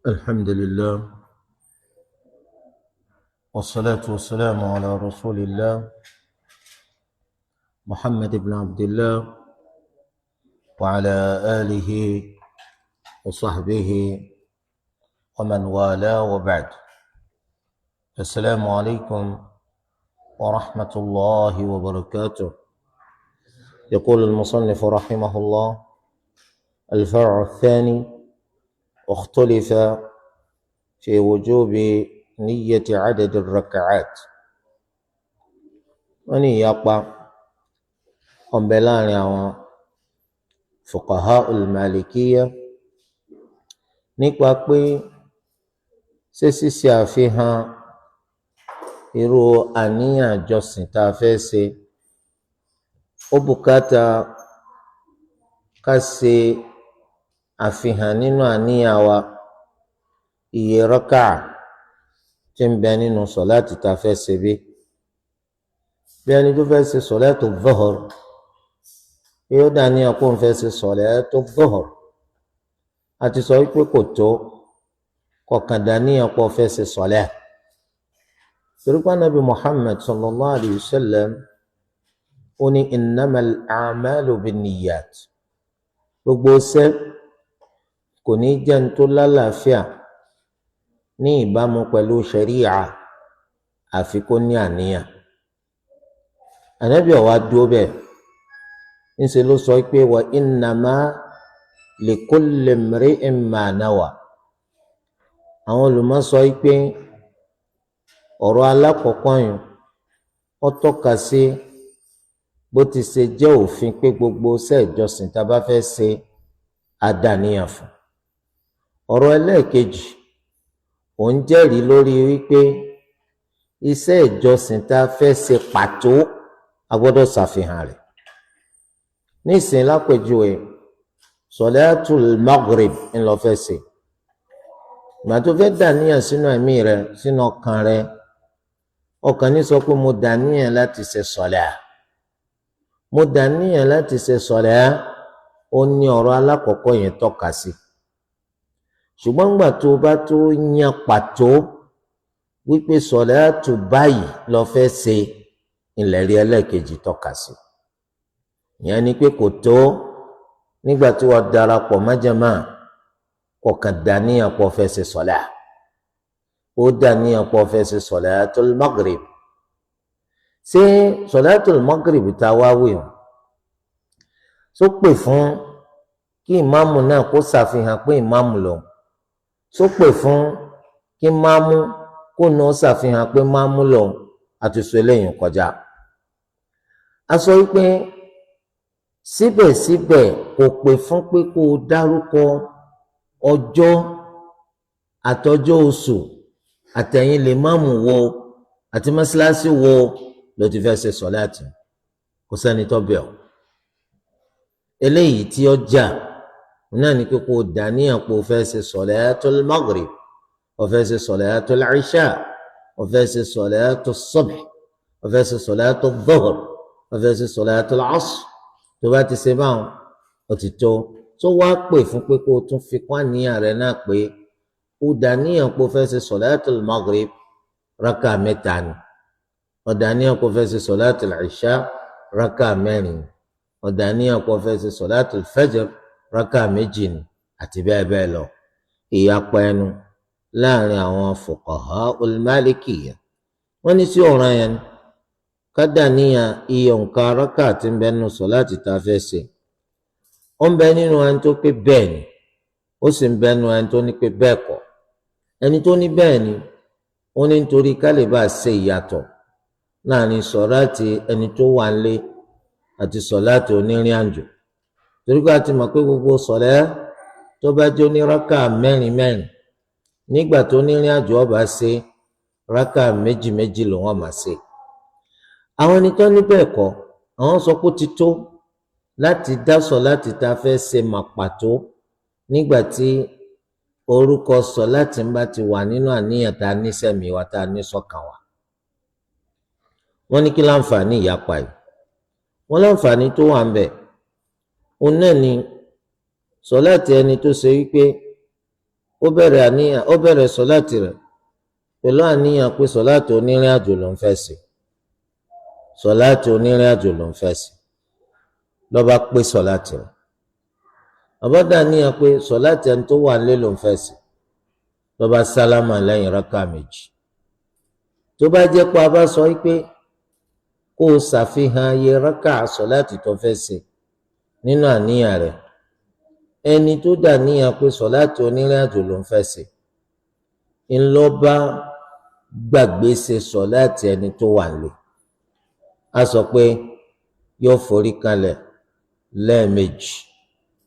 الحمد لله، والصلاة والسلام على رسول الله محمد بن عبد الله وعلى آله وصحبه ومن والاه، وبعد. السلام عليكم ورحمة الله وبركاته. يقول المصنف رحمه الله: الفرع الثاني: اختلف في وجوب نية عدد الركعات. Wọ́n ní ìyapa ọ̀nbẹ láàrin àwọn fuqaha al-malikiyya nípa pé ṣé ṣíṣe àfihàn irú àníyàn àjọsìn tá a fẹ́ ṣe ó bùkátà ká ṣe àfihàn nínú àníyàn wa iye rákà tí ń bẹ nínú sọ̀láàtì tá a fẹ́ ṣe bí. Bí ẹni tó fẹ́ ṣe sọ̀láàtù dhuhr, yóò dàníyàn kó ń fẹ́ ṣe sọ̀láàtù dhuhr. A ti sọ wípé kò tó kọkàn dàníyàn kó fẹ́ ṣe sọ̀lá, torí pé Ànábì Muhammad sallallahu alayhi wa sallam ó ní innamal a'malu binniyat, gbogbo ṣẹ́ kò ní jẹ́ ní tó lálàáfíà ní ìbámu pẹ̀lú ṣẹ̀ríà àfi kó ní àníyàn. Ànábì ó wá dúró bẹ́ẹ̀, ńṣe ló sọ pé wa innama likulli imri'in ma nawa. Àwọn olùmọ̀ sọ pé ọ̀rọ̀ alákọ̀ọ́kọ́ yìí ó tọ́ka sí bó ti ṣe jẹ́ òfin pé gbogbo iṣẹ́ ìjọsìn tá a bá fẹ́ ṣe á dàníyàn fún. Ọ̀rọ̀ ẹlẹ́ẹ̀kejì òun jẹ́rìí lórí wípé iṣẹ́ ìjọsìn tá a fẹ́ ṣe pàtó a gbọ́dọ̀ ṣàfihàn rẹ̀. Nísìnyí lápèjúwe, sọ̀láàtùl maghrib ńlọ fẹ́ ṣe. Ìgbà tó fẹ́ dàníyàn sínú ẹ̀mí rẹ, sínú ọkàn rẹ, ọkàn ní sọ pé mo dàníyàn láti ṣe sọ̀lá, mo dàníyàn láti ṣe sọ̀lá. Ó ní ọ̀rọ̀ alákọ̀ọ́kọ́ yẹn tọ́ka sí. Ṣùgbọ́n gbà tó bá tó yan pàtó wípé sọ̀láàtù báyìí lọ fẹ́ ṣe, ìlẹ̀rí ẹlẹ́ẹ̀kejì tọ́ka sí. Ìyẹn ni pé kò tó nígbà tí wọ́n darapọ̀ májàmá kọ̀ọ̀kan dàníyàn pọ̀ fẹ́ ṣe sọ̀lá, ó dàníyàn pọ̀ fẹ́ ṣe sọ̀láàtul maghrib. Ṣé sọ̀láàtul maghrib tá a wá wí o só pè fún kí ìmáàmù náà kó ṣàfihàn pé ìmáàmù lòun, só pè fún kí máàmù kó náà ṣàfihàn pé máàmù lòun? Àti sọ eléyìí kọjá. A sọ wípé síbẹ̀síbẹ̀ kò pè fún pé kó o dárúkọ ọjọ́ àtọjọ́ oṣù àtẹ̀yìn lè máàmù wo àti mọ́ṣáláṣí wo ló ti fẹ́ ṣe sọ̀láàtì. Kò sẹ́ni tó bẹ̀ ọ́. Eléyìí tí ó jà náà ni pé kó o dàníyàn pé o fẹ́ ṣe sọ̀láàtul maghrib, o fẹ́ ṣe sọ̀láàtul ìṣà, o fẹ́ ṣe sọ̀láàtul subh, o fẹ́ ṣe sọ̀láàtul dhuhr, o fẹ́ ṣe sọ̀láàtul asr. Tó bá ti ṣe báwọn, ó ti tó. Tó wá pè fún pé kó o tún fi kún àníyàn rẹ náà pé o dàníyàn pé o fẹ́ ṣe sọ̀láàtul maghrib rákà mẹ́ta ni, o dàníyàn pé o fẹ́ ṣe sọ̀láàtul ìṣà rákà mẹ́rin, o dàníyàn pé o fẹ́ ṣe sọ̀láàtul fajr rákà méjì ni, àti bẹ́ẹ̀ bẹ́ẹ̀ lọ. Ìyapa ẹnu láàrin àwọn fuqaha al-malikiyya, wọ́n ní sí ọ̀ràn yẹn ká dàníyàn iye òǹkà rákà tí ń bẹ nínú sọ̀láàtì tá a fẹ́ ṣe. Ó ń bẹ nínú ẹni tó pé bẹ́ẹ̀ ni, ó sì ń bẹ nínú ẹni tó ní pé bẹ́ẹ̀ kọ́. Ẹni tó ní bẹ́ẹ̀ ni, ó ní nítorí ká lè bá a ṣe ìyàtọ̀ láàrin sọ̀láàtì ẹni tó wà nílé àti sọ̀láàtì onírìn àjò, torí pé a ti mọ̀ pé gbogbo sọ̀lẹ́ tó bá jẹ́ oníraka mẹ́rin mẹ́rin, nígbà tó onírìn àjò ó bá ṣe rákà méjì méjì ló wọ́n máa ṣe. Àwọn ẹni tó ní bẹ́ẹ̀ kọ́, àwọn sọ pé ó ti tó láti dá sọ̀láàtì tá a fẹ́ ṣe mà pàtó nígbà tí orúkọ sọ̀láàtì ń bá ti wà nínú àníyàn tá a ní sẹ́mi wa, tá a ní sọ́kàn wa. Wọ́n ní kí láǹfààní ìyapa yìí? Wọ́n láǹfààní tó wà ń bẹ̀ òun náà ni sọ̀láàtì ẹni tó ṣe wípé ó Ó bẹ̀rẹ̀ àníyàn, ó bẹ̀rẹ̀ sọ̀láàtì rẹ̀ pẹ̀lú àníyàn pé sọ̀láàtì onírìn àjò ló ń fẹ́ ṣe, sọ̀láàtì onírìn àjò ló ń fẹ́ ṣe, ló bá pé sọ̀láàtì rẹ̀. Àbọ̀dá àníyàn pé sọ̀láàtì ẹni tó wà nílé ló ń fẹ́ ṣe, ló bá sálámà lẹ́yìn rákà méjì. Tó bá jẹ́ pé a bá sọ pé kó o ṣàfihàn iye rákà sọ̀láàtì tó fẹ́ ṣe nínú àníyàn rẹ̀, ẹni tó dà níyàn pé sọ̀láàtì onírìn àjò ló ń fẹ́ ṣe, ńlọba gbàgbé ṣe sọ̀láàtì ẹni tó wà nílé, a sọ pé yóò forí kalẹ̀ lẹ́ẹ̀mejì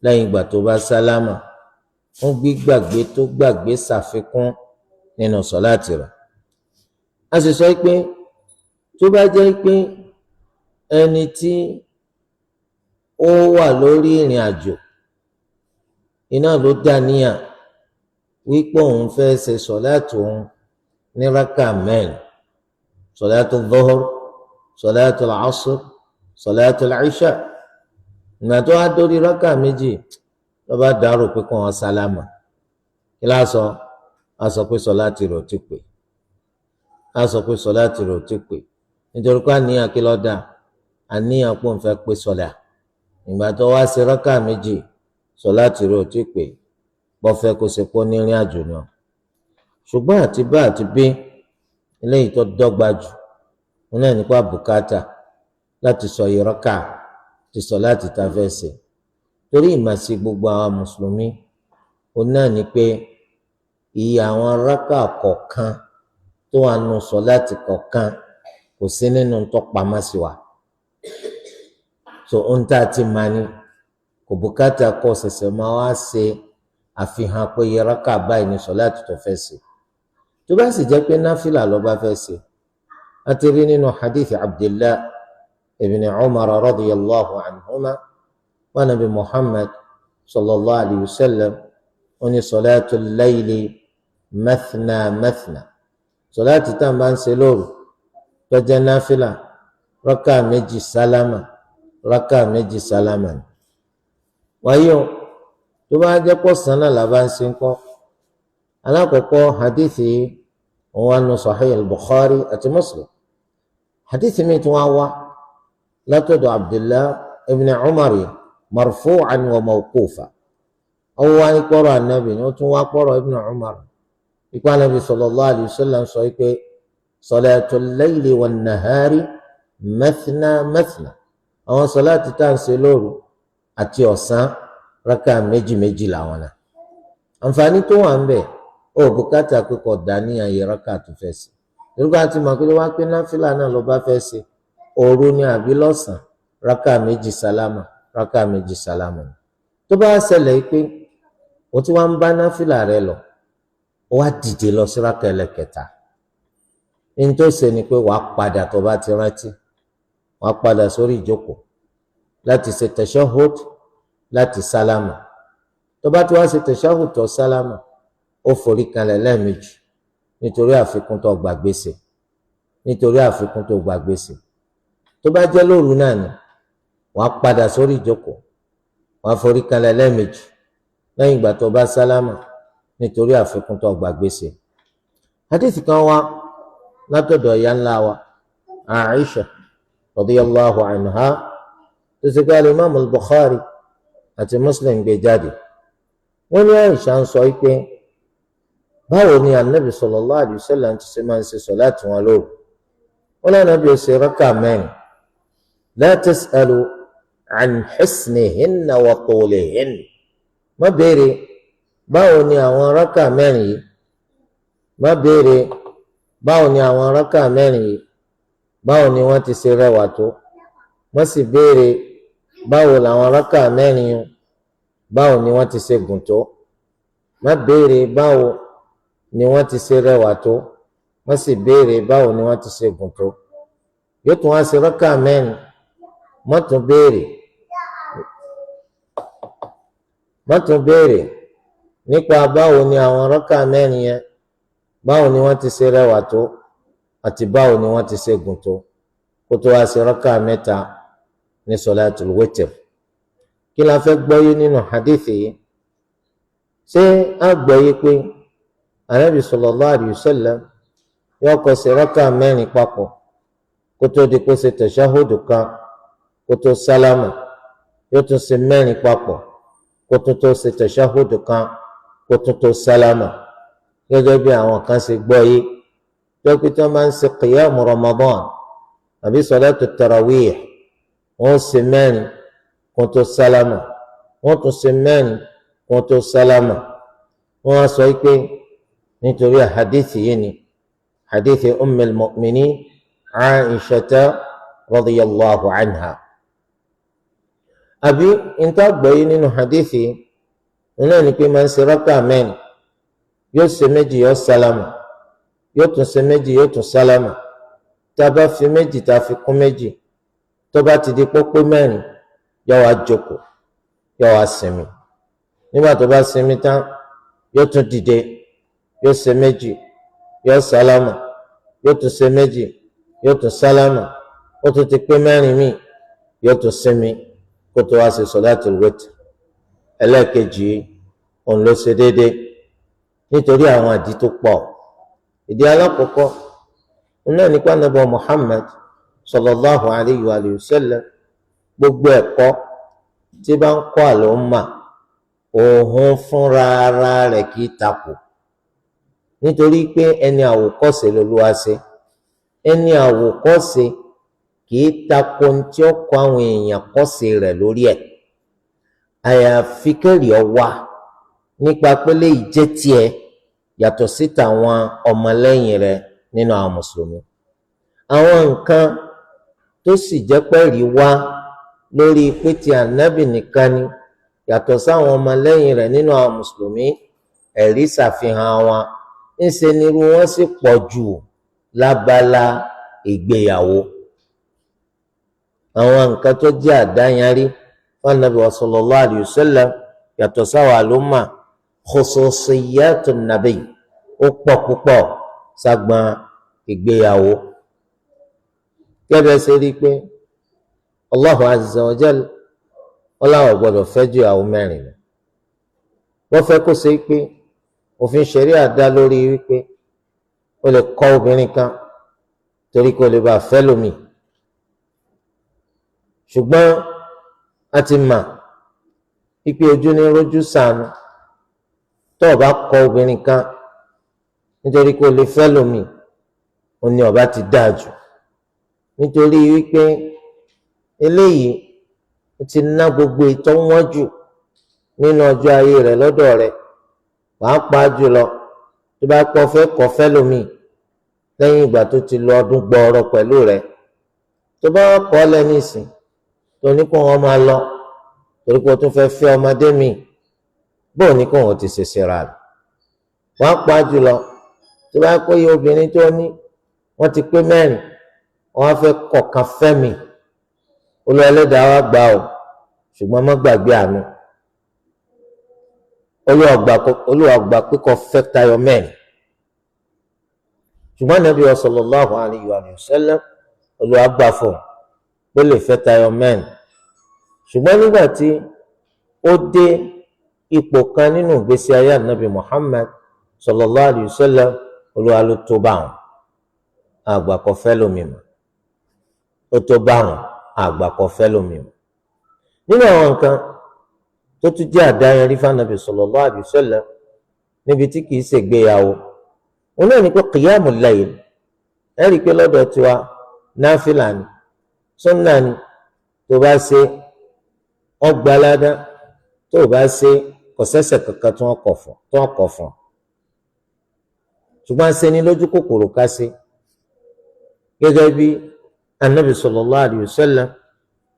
lẹ́yìn ìgbà tó bá sálámà fún gbígbàgbé tó gbàgbé ṣàfikún nínú sọ̀láàtì rẹ̀. A sì sọ pé tó bá jẹ́ pé ẹni tí ó wà lórí ìrìn àjò iná ló dá níyà wípé òun fẹ́ ṣe sọ̀láàtì òun ní rákà mẹ́rin, sọ̀láàtù dhuhr, sọ̀láàtù asr, sọ̀láàtù ìṣà, ìgbà tó wá dórí rákà méjì ló bá dàrú pé kó wọn sálámà, kí lásọ? A sọ pé sọ̀láàtì rẹ̀ ò ti pè, a sọ pé sọ̀láàtì rẹ̀ ò ti pè, nítorí pé àníyàn kí ló dá? Àníyàn pò ń fẹ́ pé sọ̀lá. Ìgbà tó wá ṣe rákà méjì sọ̀láàtì rẹ̀ ò ti pè, bọ́fẹ́ kó ṣe pọ́ nírìn àjò náà. Ṣùgbọ́n àti bá àti bí, eléyìí tó dọ́gba jù wọn náà nípa bùkátà láti sọ ìrọ́kà ti sọ̀láàtì tá a fẹ́ ṣe, torí ìmàṣe gbogbo àwọn mùsùlùmí òun náà ni pé iye àwọn rákà kọ̀ọ̀kan tó wà nù sọ̀láàtì kọ̀ọ̀kan kò sí nínú tó pamọ́ sí wa. So ohun tá a ti máa ní kò bùkátà kó ṣẹ̀ṣẹ̀ máa wá ṣe àfihàn pé iye rákà báyìí ní sọ̀láàtì tó fẹ́ ṣe. Tó bá sì jẹ́ pé náfìlà ló bá fẹ́ ṣe, a ti rí nínú hadith Abdullah ibn Umar radiyallahu anhuma wa nabi Muhammad sallallahu alayhi wa sallam ó ní sọ̀láàtù layli mathna mathna, sọ̀láàtì tá à ń bá ń ṣe lóru tó jẹ́ náfìlà, rákà méjì sálámà, rákà méjì sálámà ni. Wáyé o, tó bá jẹ́ pọ̀ sánà là bá ń ṣe ń kọ́, alákọ̀ọ́kọ́ hadithi òun wà nù Sahih al-Bukhari àti Muslim. Hadithi mi tún wá wá látọ̀dọ̀ Abdullah ibn Umar marfu'an wa mawqufa, ó wá ní kpọ́rọ̀ anabi ni ó tún wá kpọ́rọ̀ ibn Umar ikú anabi sallallahu alayhi wa sallam sọ pé salatul layli wan nahari mathna mathna, àwọn sọláàtì tá à ń ṣe lóru àti ọ̀sán rákà méjì méjì làwọn náà. Àǹfààní tó wà ń bẹ̀, ó bùkátà pé kò dání àyè rákà tó fẹ́ ṣe, nígbà tí màá pé wá pé náfìlà náà ló bá fẹ́ ṣe òru ni àbí lọ́sàn, rákà méjì sálámà, rákà méjì sálámà. Tó bá ṣẹlẹ̀ pé o ti wá ń bá náfìlà rẹ lọ, ó wá dìde lọ sí rákà ẹlẹ́kẹta, ní tó ṣe ni pé wàá padà, tó bá ti rántí wàá padà sórí ìjókòó láti ṣe tashahhud láti sálámà. Tó bá ti wá ṣe tashahhud tó sálámà, ó forí kanlẹ̀ lẹ́ẹ̀mejì nítorí àfikún tó gbàgbé ṣe, nítorí àfikún tó gbàgbé ṣe. Tó bá jẹ́ lóru náà ni wàá padà sórí ìjókòó, wàá forí kanlẹ̀ lẹ́ẹ̀mejì lẹ́yìn ìgbà tó bá sálámà nítorí àfikún tó gbàgbé ṣe. Hadith kan wá látọ̀dọ̀ ìyá ńlá wa Aisha radiyallahu anha tó ṣe pé al-Imam al-Bukhari àti Muslim gbé jáde. Wọ́n ní Aisha ń sọ pé báwo ni anabi sallallahu alayhi wa sallam ti ṣe máa ń ṣe sọ̀láàtì wọn lóru? Wọ́n lẹ́nu bí ó ṣe rákà mẹ́rin, la tas'alu an husnihinna wa tulihinna, má béèrè báwo ni àwọn rákà mẹ́rin yìí, má béèrè báwo ni àwọn rákà mẹ́rin yìí, báwo ni wọ́n ti ṣe rẹwà tó, wọ́n sì béèrè báwo làwọn rákà mẹ́rin yìí, báwo ni wọ́n ti ṣe gùn tó, má béèrè báwo ni wọ́n ti ṣe rẹwà tó, wọ́n sì béèrè báwo ni wọ́n ti ṣe gùn tó. Yóò tún wá ṣe rákà mẹ́rin, má tún béèrè, má tún béèrè nípa báwo ni àwọn rákà mẹ́rin yẹn, báwo ni wọ́n ti ṣe rẹwà tó àti báwo ni wọ́n ti ṣe gùn tó, kó tó wá ṣe rákà mẹ́ta ní sọlátul witr. Kí la fẹ́ gbọ́yé nínú hadithi yìí? Ṣé àgbọ́yé pé Ànábì sallallahu alayhi wa sallam yóò kọ́ ṣe rákà mẹ́rin papọ̀ kó tó di kó ṣe tẹ̀ṣáhùdù kan kó tó sálámà, yóò tún ṣe mẹ́rin papọ̀ kó tó tó ṣe tẹ̀ṣáhùdù kan kó tó tó sálámà, gẹ́gẹ́ bí àwọn kan ṣe gbọ́ yé dókítà máa ń ṣe qiyam Ramadan àbí salatu tarawih, wọ́n ṣe mẹ́rin kó tó sálámà, wọ́n tún ṣe mẹ́rin kó tó sálámà. Wọ́n á sọ pé nítorí hadithi yìí ni hadithi ummul mu'minin Aishata radiyallahu anha. Àbí níta gbọ́ yìí nínú hadithi náà ni pé máa ń ṣe rákà mẹ́rin, yóò ṣe méjì yóò sálámà, yóò tún ṣe méjì yóò tún sálámà. Tá a bá fi méjì tá a fi kún méjì, tó bá ti di pópé mẹ́rin, yóò wá jókòó, yóò wá sinmi. Nígbà tó bá sinmi tán, yóò tún dìde, yóò ṣe méjì, yóò sálámà, yóò tún ṣe méjì, yóò tún sálámà, ó tún ti pé mẹ́rin míì, yóò tún sinmi kó tó wá ṣe sọ̀látul witr. Ẹlẹ́ẹ̀kejì òun ló ṣe déédéé nítorí àwọn àdí tó pọ̀. Ìdí alákọ̀ọ́kọ́ òun náà nípa nàbọ Muhammad sallallahu alayhi wa sallam, gbogbo ẹ̀kọ́ tí bá ń kọ́ àlùmà òun fúnra ara rẹ̀ kì í takò, nítorí pé ẹni àwòkọ́ṣe lolúwa ṣe, ẹni àwòkọ́ṣe kì í takò tí ó kọ́ àwọn èèyàn kọ́ṣe rẹ̀ lórí ẹ̀. Àyàfi kẹ́rì ọ wá nípa pé léyìí jẹ́ tiẹ̀ yàtọ̀ sí tàwọn ọmọlẹ́yìn rẹ̀ nínú àwọn mùsùlùmí. Àwọn nǹkan tó sì jẹ́ pẹ́ẹ́rì wá lórí pé ti ànábì nìkan ni yàtọ̀ sáwọn ọmọlẹ́yìn rẹ̀ nínú àwọn mùsùlùmí, ẹ̀rí ṣàfihàn wọn ńṣe nírú wọn sì pọ̀ jù lábala ìgbéyàwó. Àwọn nǹkan tó jẹ́ àdáyanrí fún ànábì sallallahu alayhi wa sallam yàtọ̀ sáwọn àlùmà khususiyatun nabi ó pọ̀ púpọ̀ ságbọn ìgbéyàwó. Gẹ́gẹ́ ṣe rí i pé Allahu azza wa jal wọn láwọn gbọ́dọ̀ fẹ́ ju ìyàwó mẹ́rin lọ. Wọ́n fẹ́ kó ṣe pé òfin ṣẹ̀ríà dá lórí wípé o lè kọ obìnrin kan torí kó lè bá a fẹ́ lómi. Ṣùgbọ́n a ti mà wípé ojú ní rójú sànù, tó o bá kọ obìnrin kan nítorí kó lè fẹ́ lómi, ó ní ọba ti dáa jù, nítorí wípé eléyìí ó ti ná gbogbo ìtọ́ wọ́n jù nínú ọjọ́ ayé rẹ̀ lọ́dọ̀ rẹ̀, pàápàá jùlọ tó bá pọ̀ fẹ́ kọ́ fẹ́ lómi lẹ́yìn ìgbà tó ti lọ ọdún gbọọrọ pẹ̀lú rẹ̀. Tó bá kọ́ lẹ́nu ìsìn tó ní kó wọn máa lọ torí pé o tún fẹ́ fẹ́ ọmọdé mi, bóun ní kó wọn ti ṣèṣe ra rẹ̀. Pàápàá jùlọ tó bá pé obìnrin tó ní wọ́n ti pé mẹ́rin, wọ́n á fẹ́ kọ̀ọ̀kan fẹ́ mi, Olúwa Ẹlẹ́dàá wa gbà ó, ṣùgbọ́n má gbàgbé àánú. Olúwa gbà pé kó fẹ́ tayọ mẹ́rin, ṣùgbọ́n Ànábì sallallahu alayhi wa sallam Olúwa gbà fún pé lè fẹ́ tayọ mẹ́rin. Ṣùgbọ́n nígbà tí ó dé ipò kan nínú ìgbésí ayé Ànábì Muhammad sallallahu alayhi wa sallam, Olúwa ló tó bá wọn, àgbà kò fẹ́ lómi mọ́, ó tó bá wọn, àgbà kò fẹ́ lómi mọ́. Nínú àwọn nǹkan tó tún jẹ́ àdáyanrí f'Ànábì sallallahu alayhi wa sallam níbi tí kìí ṣègbéyàwó, òun náà ní pé qiyamul layl, ẹ rí i pé lọ́dọ̀ tiwa náfìlà ni, súnà ni, tó bá ṣe ọgbà ládá, tó bá ṣe kò sẹ́ṣẹ̀ kankan tí wọ́n kọ̀ fún. Ṣùgbọ́n ṣe ni lójú kòkòrò ká ṣe, gẹ́gẹ́ bí Ànábì sallallahu alayhi wa sallam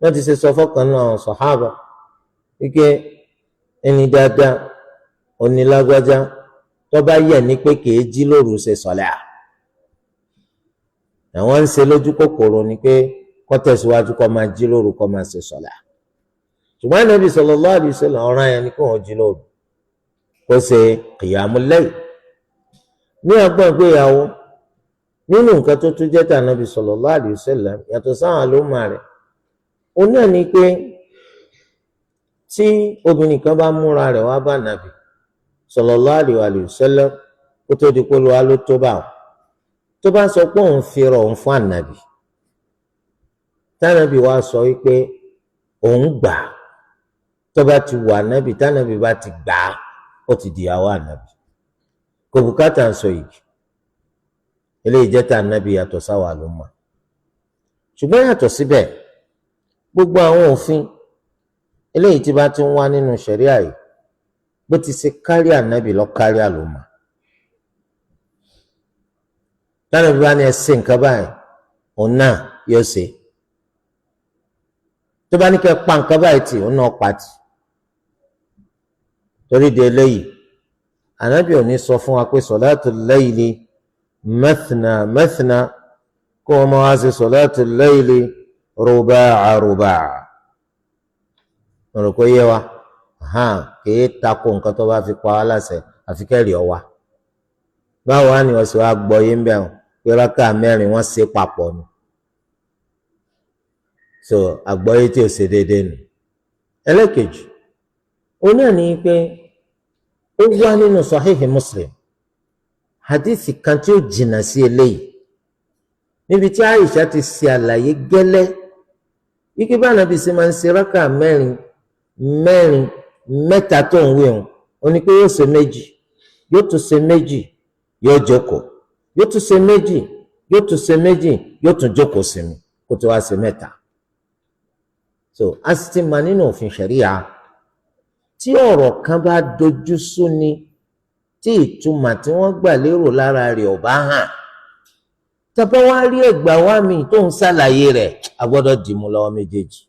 wọ́n ti ṣe sọ fọ́kàn náà àwọn sàhábà wípé ẹni dáadáa onílágbájá tó bá yẹ ní pé kìí jí lóru ṣe sọ̀lá. Àwọn ń ṣe lójú kòkòrò ni pé kó tẹ̀síwájú kó máa jí lóru kó máa ṣe sọ̀lá. Ṣùgbọ́n Ànábì sallallahu alayhi wa sallam ọ̀ràn yẹn ni kó wọ́n jí lóru kó ṣe qiyamul layl. Ní ọgbọ́n ìgbéyàwó, nínú nǹkan tó tún jẹ́ tànàbí sallallahu alayhi wa sallam yàtọ̀ sáwọn àlùmọ́ rẹ̀, òun náà ni pé tí obìnrin kan bá múra rẹ̀ wá bá nàbì sallallahu alaihi wa sallam kó tó di pé Olúwa ló tó bá wọn. Tó bá sọ pé òun fi rọ òun fún ànàbì, tànàbì wa sọ wípé òun gbà á, tó bá ti wà ànàbì, tànàbì bá ti gbà á, ó ti dìyàwó ànàbì. Kò bùkátà ń sọ yìí. Eléyìí jẹ́ tànàbì yàtọ̀ sáwà ló mọ̀. Ṣùgbọ́n yàtọ̀ síbẹ̀, gbogbo àwọn òfin eléyìí tí bá ti ń wá nínú ṣẹ̀ríà yìí, bó ti ṣe kárí ànábì lọ kárí àlùmọ̀. Tànàbí bá ní ẹ ṣe nǹkan báyìí, òun náà yóò ṣe. Tó bá ní kẹ́ pa nǹkan báyìí tì, òun náà pa tì. Torí de eléyìí, ànábì ò ní sọ fún wa pé sọ̀láàtù layli mathna mathna, kó wọn máa wá ṣe sọ̀láàtù layli ruba'a ruba'a. Mo rò pé yé wa. Kìí tako nǹkan tó bá fi pa wá láṣẹ, àfi kẹ́rì ọ wa. Báwo wá ni wọ́n sì wá gbọ́ yé ń bẹ̀ wọ́n pé rákà mẹ́rin wọ́n ṣe papọ̀ ni? So àgbọ́yé tí ò ṣe déédéé nù. Ẹlẹ́kejì, òun náà ní pé ó wá nínú Sahihi Muslim hadithi kan tí ó jìnnà sí eléyìí, níbi tí Aisha ti ṣe àlàyé gẹ́lẹ́ wípé bá Ànábì ṣe máa ń ṣe rákà mẹ́rin mẹ́rin mẹ́ta tó ń wí hàn, ó ní pé yóò ṣe méjì, yóò tún ṣe méjì, yóò jókòó, yóò tún ṣe méjì, yóò tún ṣe méjì, yóò tún jókòó sinmi kó tó wá ṣe mẹ́ta. So a sì ti mọ̀ nínú òfin ṣẹ̀ríà, tí ọ̀rọ̀ kan bá dojú súni, tí ìtumọ̀ tí wọ́n gbà lérò lára rẹ̀ ò bá hàn, tàbá wá rí ẹgbàá wá mi tó ń ṣàlàyé rẹ̀, a gbọ́dọ̀ dìmú lọ́wọ́ méjèèjì,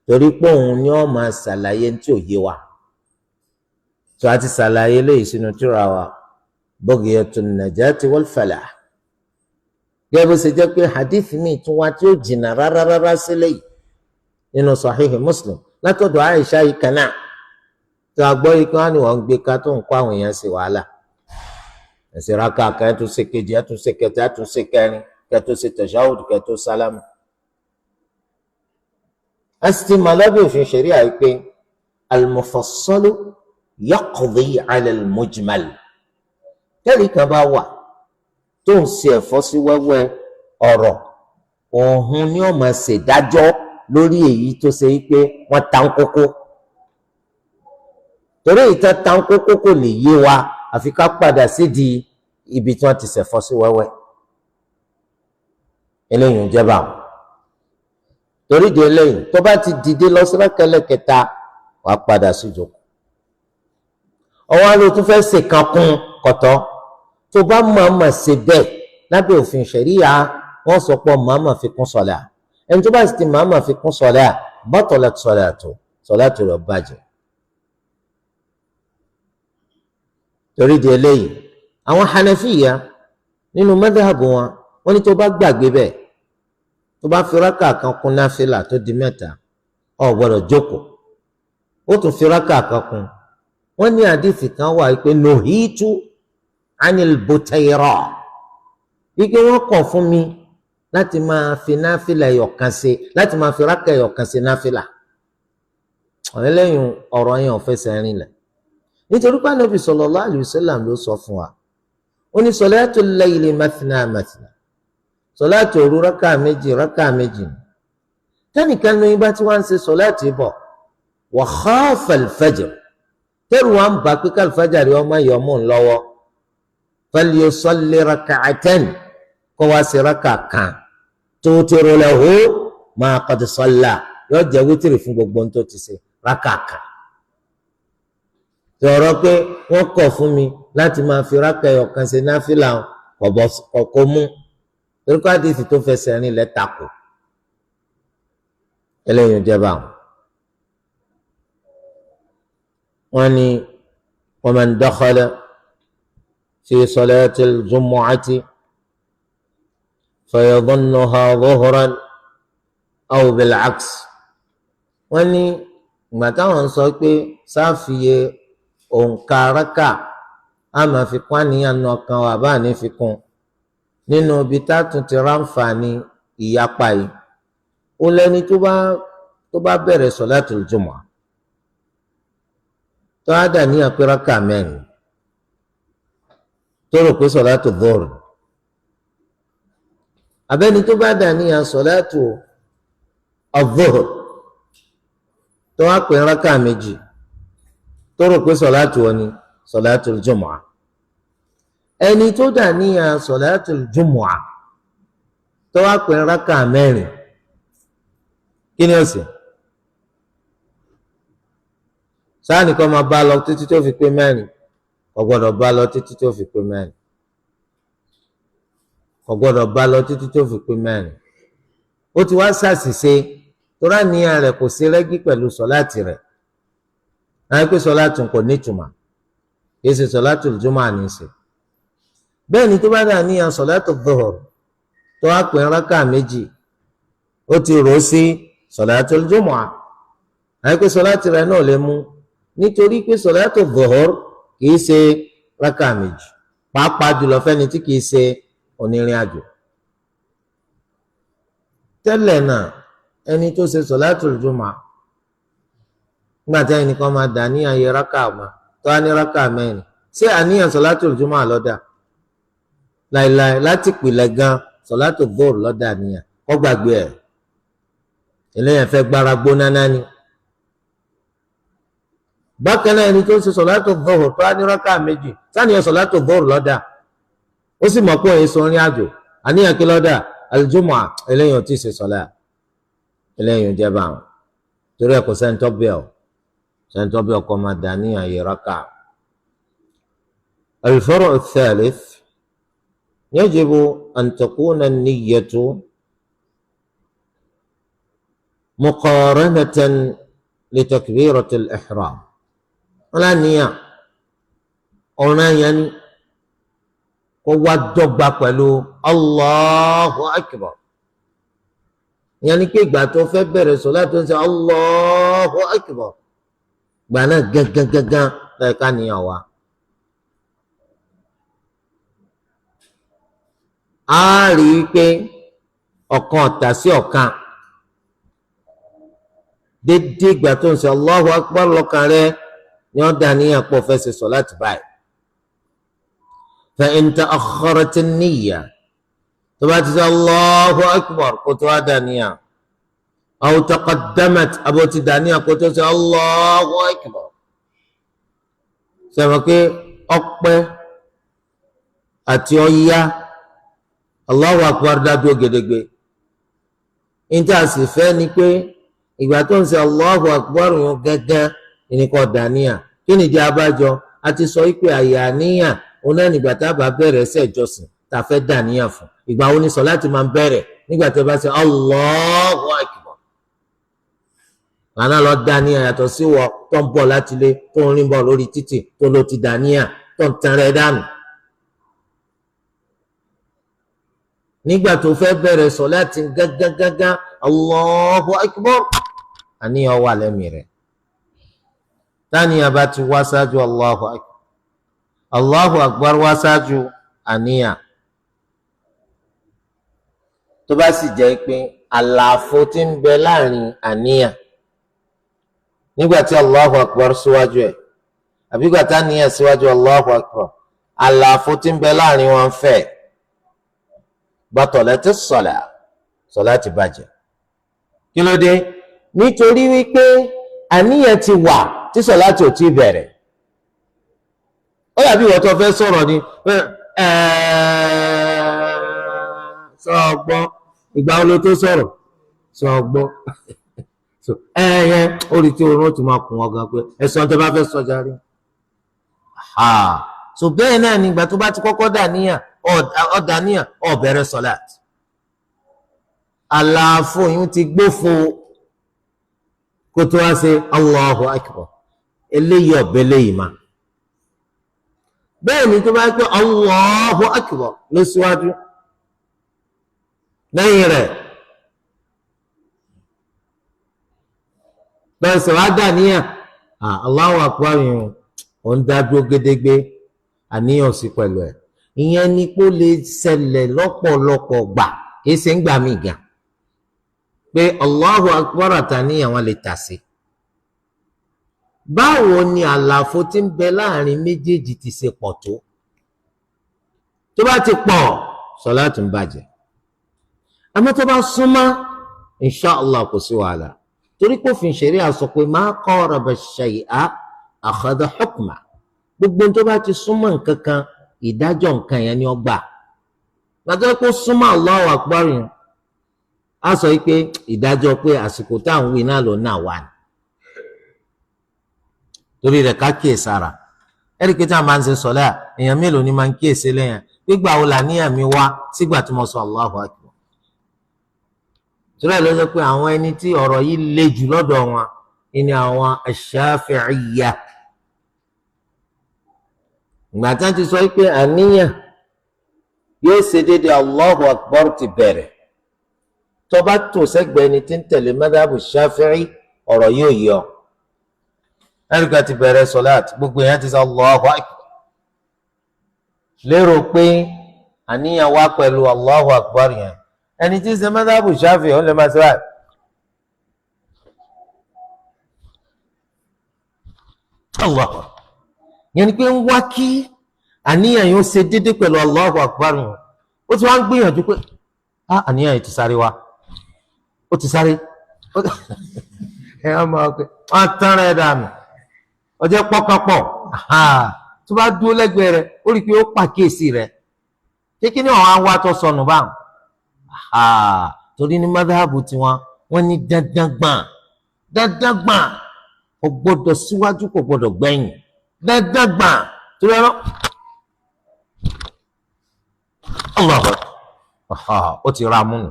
torí pé òun ni ó máa ṣàlàyé tí ò yé wa. Tó a ti ṣàlàyé léyìí sínú tírà wa Bughyatun Najati wal Falah. Gẹ́gẹ́ bó ṣe jẹ́ pé hadith mi tún wá tí ó jìnnà rárá sílẹ̀ yìí nínú Sahihi Muslim látọ̀dọ̀ Aisha yìí kan náà, tó a gbọ́ yìí kí wọ́n ní wọ́n ń gbé ká tó ń kó àwọn èèyàn sí wàhálà. Ẹ̀sìn raka kan, ẹ̀ tún ṣe kejì, ẹ̀ tún ṣe kẹta, ẹ̀ tún ṣe kẹrin, kẹ́ tó ṣe tashahhud, kẹ́ tó sálámù. A sì ti mọ̀ lábẹ́ òfin ṣẹ̀ríà yìí pé al-mufassalu yaqdi ala al-mujmal. Tẹ́lẹ̀ kan bá wà tó ń ṣe ẹ̀fọ́ sí wẹ́wẹ́ ọ̀rọ̀, òun ni ó máa ṣèdájọ́ lórí èyí tó ṣe pé wọ́n ta ń kókó. Torí ìta ta ń kókó kò lè yé wa, àfi ká padà sídìí ibi tí wọ́n ti ṣẹ̀fọ́ sí wẹ́wẹ́. Eléyìí ń jẹ́ báwọn. Torí di eléyìí, tó bá ti dìde lọ sí rákẹ́lẹ́ kẹta, wàá padà sí ìjókòó. Ọwọ́ àlọ́ tún fẹ́ ṣèkan kún kọ̀tọ́. Tó bá mọ̀ọ́mọ̀ ṣe bẹ́ẹ̀ lábẹ́ òfin ṣẹ̀ríyà, wọ́n sọ pé mọ̀ọ́mọ̀ fi kún sọ̀lá. Ẹni tó bá sì ti mọ̀ọ́mọ̀ fi kún sọ̀lá, batalat salatu, sọ̀látù rẹ̀ bàjẹ́. Torí di eléyìí, àwọn Hanafiya nínú madhabu wọn, wọ́n ní tó bá gbàgbé bẹ́ẹ̀, tó bá fi rákà kan kún náfìlà tó di mẹ́ta, ò gbọ́dọ̀ jókòó, ó tún fi rákà kan kún. Wọ́n ní àdìsí kan wà pé nuhitu anil butayra, wípé wọ́n kọ̀ fún mi láti máa fi náfìlà ẹyọ̀kan ṣe, láti máa fi rákà ẹyọ̀kan ṣe náfìlà. Ọ̀rẹ́ lẹ́yìn ọ̀rọ̀ yẹn ò fẹsẹ̀ rinlẹ̀, nítorí pé Ànábì sallallahu alaihi wasallam ló sọ fún wa, ó ní salatul layli mathna mathna, sọláàtì òru rákà méjì rákà méjì. Tẹnìkan ní bá tí wọ́n ń ṣe sọláàtì bọ̀, wa khafa al-fajr, tẹ́rù wa ń bà pé kálífàjárì ọmọ yìí ọmọ ń lọ́wọ́, falyusalli rak'atan, kó wá sí rákà kan, tutiru lahu ma qad salla, yóò jẹ́ wítìrì fún gbogbo ohun tó ti ṣe rákà kan. Sọ̀rọ̀ pé wọ́n kọ̀ fún mi láti máa fi rákà ẹyọ̀kan ṣe náfìlà kọ̀ọ̀kọ̀ mú, torí pé àdìsí tó fẹsẹ̀ rìn lẹ̀ takò. Eléyìí ń jẹba àwọn. Wọ́n ní wa man dakhala fi salatil jumu'ati fayadhunnuha dhuhran aw bil-'aks. Wọ́n ní ìgbà táwọn ń sọ pé sáfìyè òǹkà rákà á máa fi kún àníyàn náà kan wà bá ní fi kún nínú ibi tá a tún ti ráǹfààní ìyapa yìí, ó lẹ́ni tó bá bẹ̀rẹ̀ sọ̀látul jumu'ah, Tó á dà níyàn pé rákà mẹ́rin, tó rò pé sọ̀látù dhuhr, abẹ́ni tó bá dà níyàn sọ̀látù adh-dhuhr tó wá pé rákà méjì, tó rò pé sọ̀látù wọn sọ̀látù jumu'ah. Ẹni tó dà níyàn sọ̀látù jumu'ah tó wá pé rákà mẹ́rin, kí ni ó sì sáà nìkan máa bá lọ títí tó fi pé mẹ́rin? Kò gbọ́dọ̀ bá lọ títí tó fi pé mẹ́rin, kò gbọ́dọ̀ bá lọ títí tó fi pé mẹ́rin. Ó ti wá ṣàṣìṣe, torí àníyàn rẹ̀ kò sí rẹ́gí pẹ̀lú sọ̀láàtì rẹ̀. Láyé pé sọ̀láàtì kò nítumọ̀, kìí ṣe sọ̀láàtì jùmọ̀ àníṣe. Bẹ́ẹ̀ ni tó bá dà níyàn sọ̀láàtì dhuhr tó wá pè rákà méjì, ó ti rò ó sí sọ̀láàtì jùmọ̀, láyé pé sọ̀láàtì rẹ̀ náà lè mú, nítorí pé sọ̀láàtì dhuhr kìí ṣe rákà méjì, pàápàá jùlọ fẹ́ni tí kìí ṣe onírìn àjò. Tẹ́lẹ̀ náà, ẹni tó ṣe sọ̀láàtù jùmọ̀, nígbà tí ẹnìkan máa dà ní ayé rákà ọ̀ma tó á ní rákà mẹ́rin, ṣé àníyàn sọ̀láàtù jùmọ̀ lọ́dà? Láìláì, láti pìlẹ̀ gan sọ̀láàtù dhuhr lọ́dà níyàn, kọ́ gbàgbé ẹ̀. Eléyàn fẹ́ gbára gbóná náà ni. Bákan náà, ẹni tó ṣe sọ̀láàtù dhuhr tó á ní rákà méjì, sáníyàn sọ̀láàtù dhuhr lọ́dà? Ó sì mọ̀ pé òun sọ orin àjò, àníyàn kí lọ́dà? Aljumua. Eléyìí ò tí ì ṣe sọlá, eléyìí ò jẹ́ báwọn. Torí ẹ̀ kò sẹ́ńtọ́ bẹ́ẹ̀ ọ́ sẹ́ńtọ́ bẹ́ẹ̀ ọkọ máa dà ní àyè rákà. الفرع الثالث: يجب أن تكون النية مقارنة لتكبيرة الإحرام. ولا نية ọ̀ràn yẹn ni kó wá dọ́gba pẹ̀lú Allahu Akbar. Ìyẹn ni pé ìgbà tó fẹ́ bẹ̀rẹ̀ sọ̀lá tó ń sọ Allahu Akbar, gbà náà gángan lọ́yẹ̀ká níyàn wa. A rí i pé ọ̀kan ọ̀tà sí ọ̀kan, dédé ìgbà tó ń sọ Allahu Akbar lọ́kàn rẹ ni wọ́n dà níyàn pọ̀ fẹ́ ṣe sọ̀lá tì báyìí. فإن تأخرت النية تبات الله أكبر قلت دانيا، أو تقدمت أبو تدانيا قلت الله أكبر، سمك أقبل أتيويا الله أكبر دادو gẹ́dẹ́gbẹ́. Níta sì fẹ́ ni pé ìgbà tó ń ṣe Allahu Akbar yẹn gángan ní kò dàníyà. Kí nìdí abájọ? A ti sọ pé àyà níyà òun náà nígbà tá a bá bẹ̀rẹ̀ ẹsẹ̀ ìjọsìn tá a fẹ́ dàníyàn fún. Ìgbà wo ni sọ̀láàtì máa ń bẹ̀rẹ̀? Nígbà tó bá ṣe Allahu Akbar. Àná lọ dàníyàn, yàtọ̀ sí wọ tó ń bọ̀ láti ilé, tó ń rìn bọ̀ lórí títì, tó ló ti dàníyàn, tó ń tan rẹ̀ dànù. Nígbà tó fẹ́ bẹ̀rẹ̀ sọ̀láàtì gángan Allahu Akbar, àníyàn wà lẹ́mìí rẹ̀. Táníyàn bá ti wá ṣáájú Allahu Akbar, Allahu Akbar wá ṣáájú àníyàn. Tó bá sì jẹ́ pé àlàfo tí ń bẹ láàrin àníyàn nígbà tí Allahu Akbar síwájú ẹ̀, àbí ìgbà tí àníyàn síwájú Allahu Akbar, àlàfo tí ń bẹ láàrin wọn fẹ̀, batalat as-salah, sọlá ti bàjẹ́. Kí ló dé? Nítorí wípé àníyàn ti wà tí sọlá ti ò tí bẹ̀rẹ̀. Ó dàbí ìwọ tó fẹ́ sọ̀rọ̀ ni, sọ ọgbọ́n, ìgbà wo ló tó sọ̀rọ̀? Sọ ọgbọ́n. Ẹ̀yẹn ó rí tí oorun ó ti máa kùn ọ̀gá pé ẹ̀sán tó bá fẹ́ sọ járe. So bẹ́ẹ̀ náà ni ìgbà tó bá ti kọ́kọ́ dàníyàn, ọ̀dàníyàn, ó bẹ̀rẹ̀ sọ̀láàt. Àlàfo yìí ti gbófo kó tó wá ṣe Allahu Akbar. Eléyìí ọ̀bẹ léyìí máa. Bẹ́ẹ̀ ni tó bá pẹ́ Allahu Akbar ló síwájú, lẹ́yìn rẹ̀ bẹ́ẹ̀ sọ wá dàníyàn, Allahu Akbar yìí ò ń dá dúró gédégbé, àníyàn sí pẹ̀lú ẹ̀. Ìyẹn ni kó lè ṣẹlẹ̀ lọ́pọ̀lọpọ̀ gbà, kìí ṣe ń gbà mí gan pé Allahu Akbar àtàníyàn wọn lè tà sí. Báwo ni àlàfo tí ń bẹ láàrin méjèèjì ti ṣe pọ̀ tó? Tó bá ti pọ̀, sọláàtì ń bàjẹ́. Àmọ́ tó bá súnmọ́, inṣàlá kò sí wàhálà, torí pé òfin ṣẹ̀ríà sọ pé ma qaraba shay'a akhadha hukma. Gbogbo tó bá ti súnmọ́ nǹkan kan, ìdájọ́ nǹkan yẹn ni ó gbà. Gbàtọ́ pé ó súnmọ́ Allahu Akbar yẹn, á sọ pé ìdájọ́ pé àsìkò tá à ń wí náà ló náà wà ní. Torí rẹ̀ ká kíyè sára. Ẹ̀rí pé tá a máa ń ṣe sọ̀lá, èèyàn mélòó ni máa ń kíyèsí lẹ́yìn gbígbà wo làníyàn mi wá sígbà tí mo sọ Allahu Akbar. Torí ẹ̀ ló sọ pé àwọn ẹni tí ọ̀rọ̀ yìí le jù lọ́dọ̀ wọn ni àwọn Ash-Shafi'iyya. Ìgbà tí wọ́n ti sọ pé àníyàn yóò ṣe déédéé Allahu Akbar ti bẹ̀rẹ̀, tó bá tò sẹ́gbẹ̀ẹ́ ẹni tí ń tẹ̀lé madhabu Shafi'i, ọ̀rọ̀ yóò yọ. Ẹ̀ríkà ti bẹ̀rẹ̀ sọ̀láàt, gbogbo èèyàn ti sọ Allahu Akbar, lérò pé àníyàn wá pẹ̀lú Allahu Akbar yẹn. Ẹni tí ń ṣe madhabu Shafi'i ó lè máa ṣe báyìí. Allah yẹn ni pé ń wá kí àníyàn yóò ṣe déédéé pẹ̀lú Allahu Akbar yẹn. Ó ti wá ń gbìyànjú pé àníyàn yìí ti sáré wá, ó ti sáré, ẹ ẹ máa pé wọ́n á tán rẹ̀ dànù, ọjọ́ pọ́kànpọ̀. Tó bá dúró lẹ́gbẹ̀ẹ́ rẹ̀, ó rí i pé ó pàkíyèsí rẹ̀ kékeré ní àwọn awá tó sọnù báwọn. Torí ní madhabu tiwọn, wọ́n ní dandan gbọ̀n, dandan gbọ̀n, kò gbọ́dọ̀ síwájú, kò gbọ́dọ̀ gbẹ̀yìn, dandan gbọ̀n. Torí ẹ̀rọ Allah ó ti ra múnu.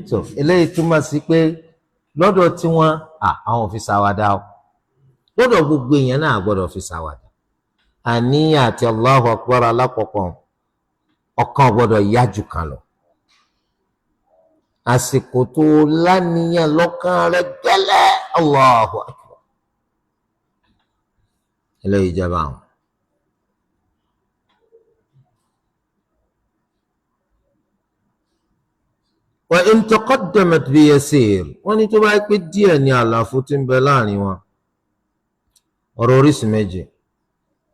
So eléyìí túmọ̀ sí pé lọ́dọ̀ tiwọn àwọn ò fi ṣàwàdà o. Lọ́dọ̀ gbogbo èèyàn náà gbọ́dọ̀ fi ṣàwàdà. Àníyàn àti Allahu Akbar alákọ̀ọ́kọ́ ọ̀kan gbọ́dọ̀ yá jù kan lọ. Àsìkò tó láníyàn lọ́kàn rẹ̀ gẹ́lẹ́ Allahu Akbar. Eléyìí jẹba àwọn. Wa in taqaddamat bi yasir, wọ́n ní tó bá pé díẹ̀ ní àlàfo tí ń bẹ láàrin wọn. Ọ̀rọ̀ oríṣi méjì.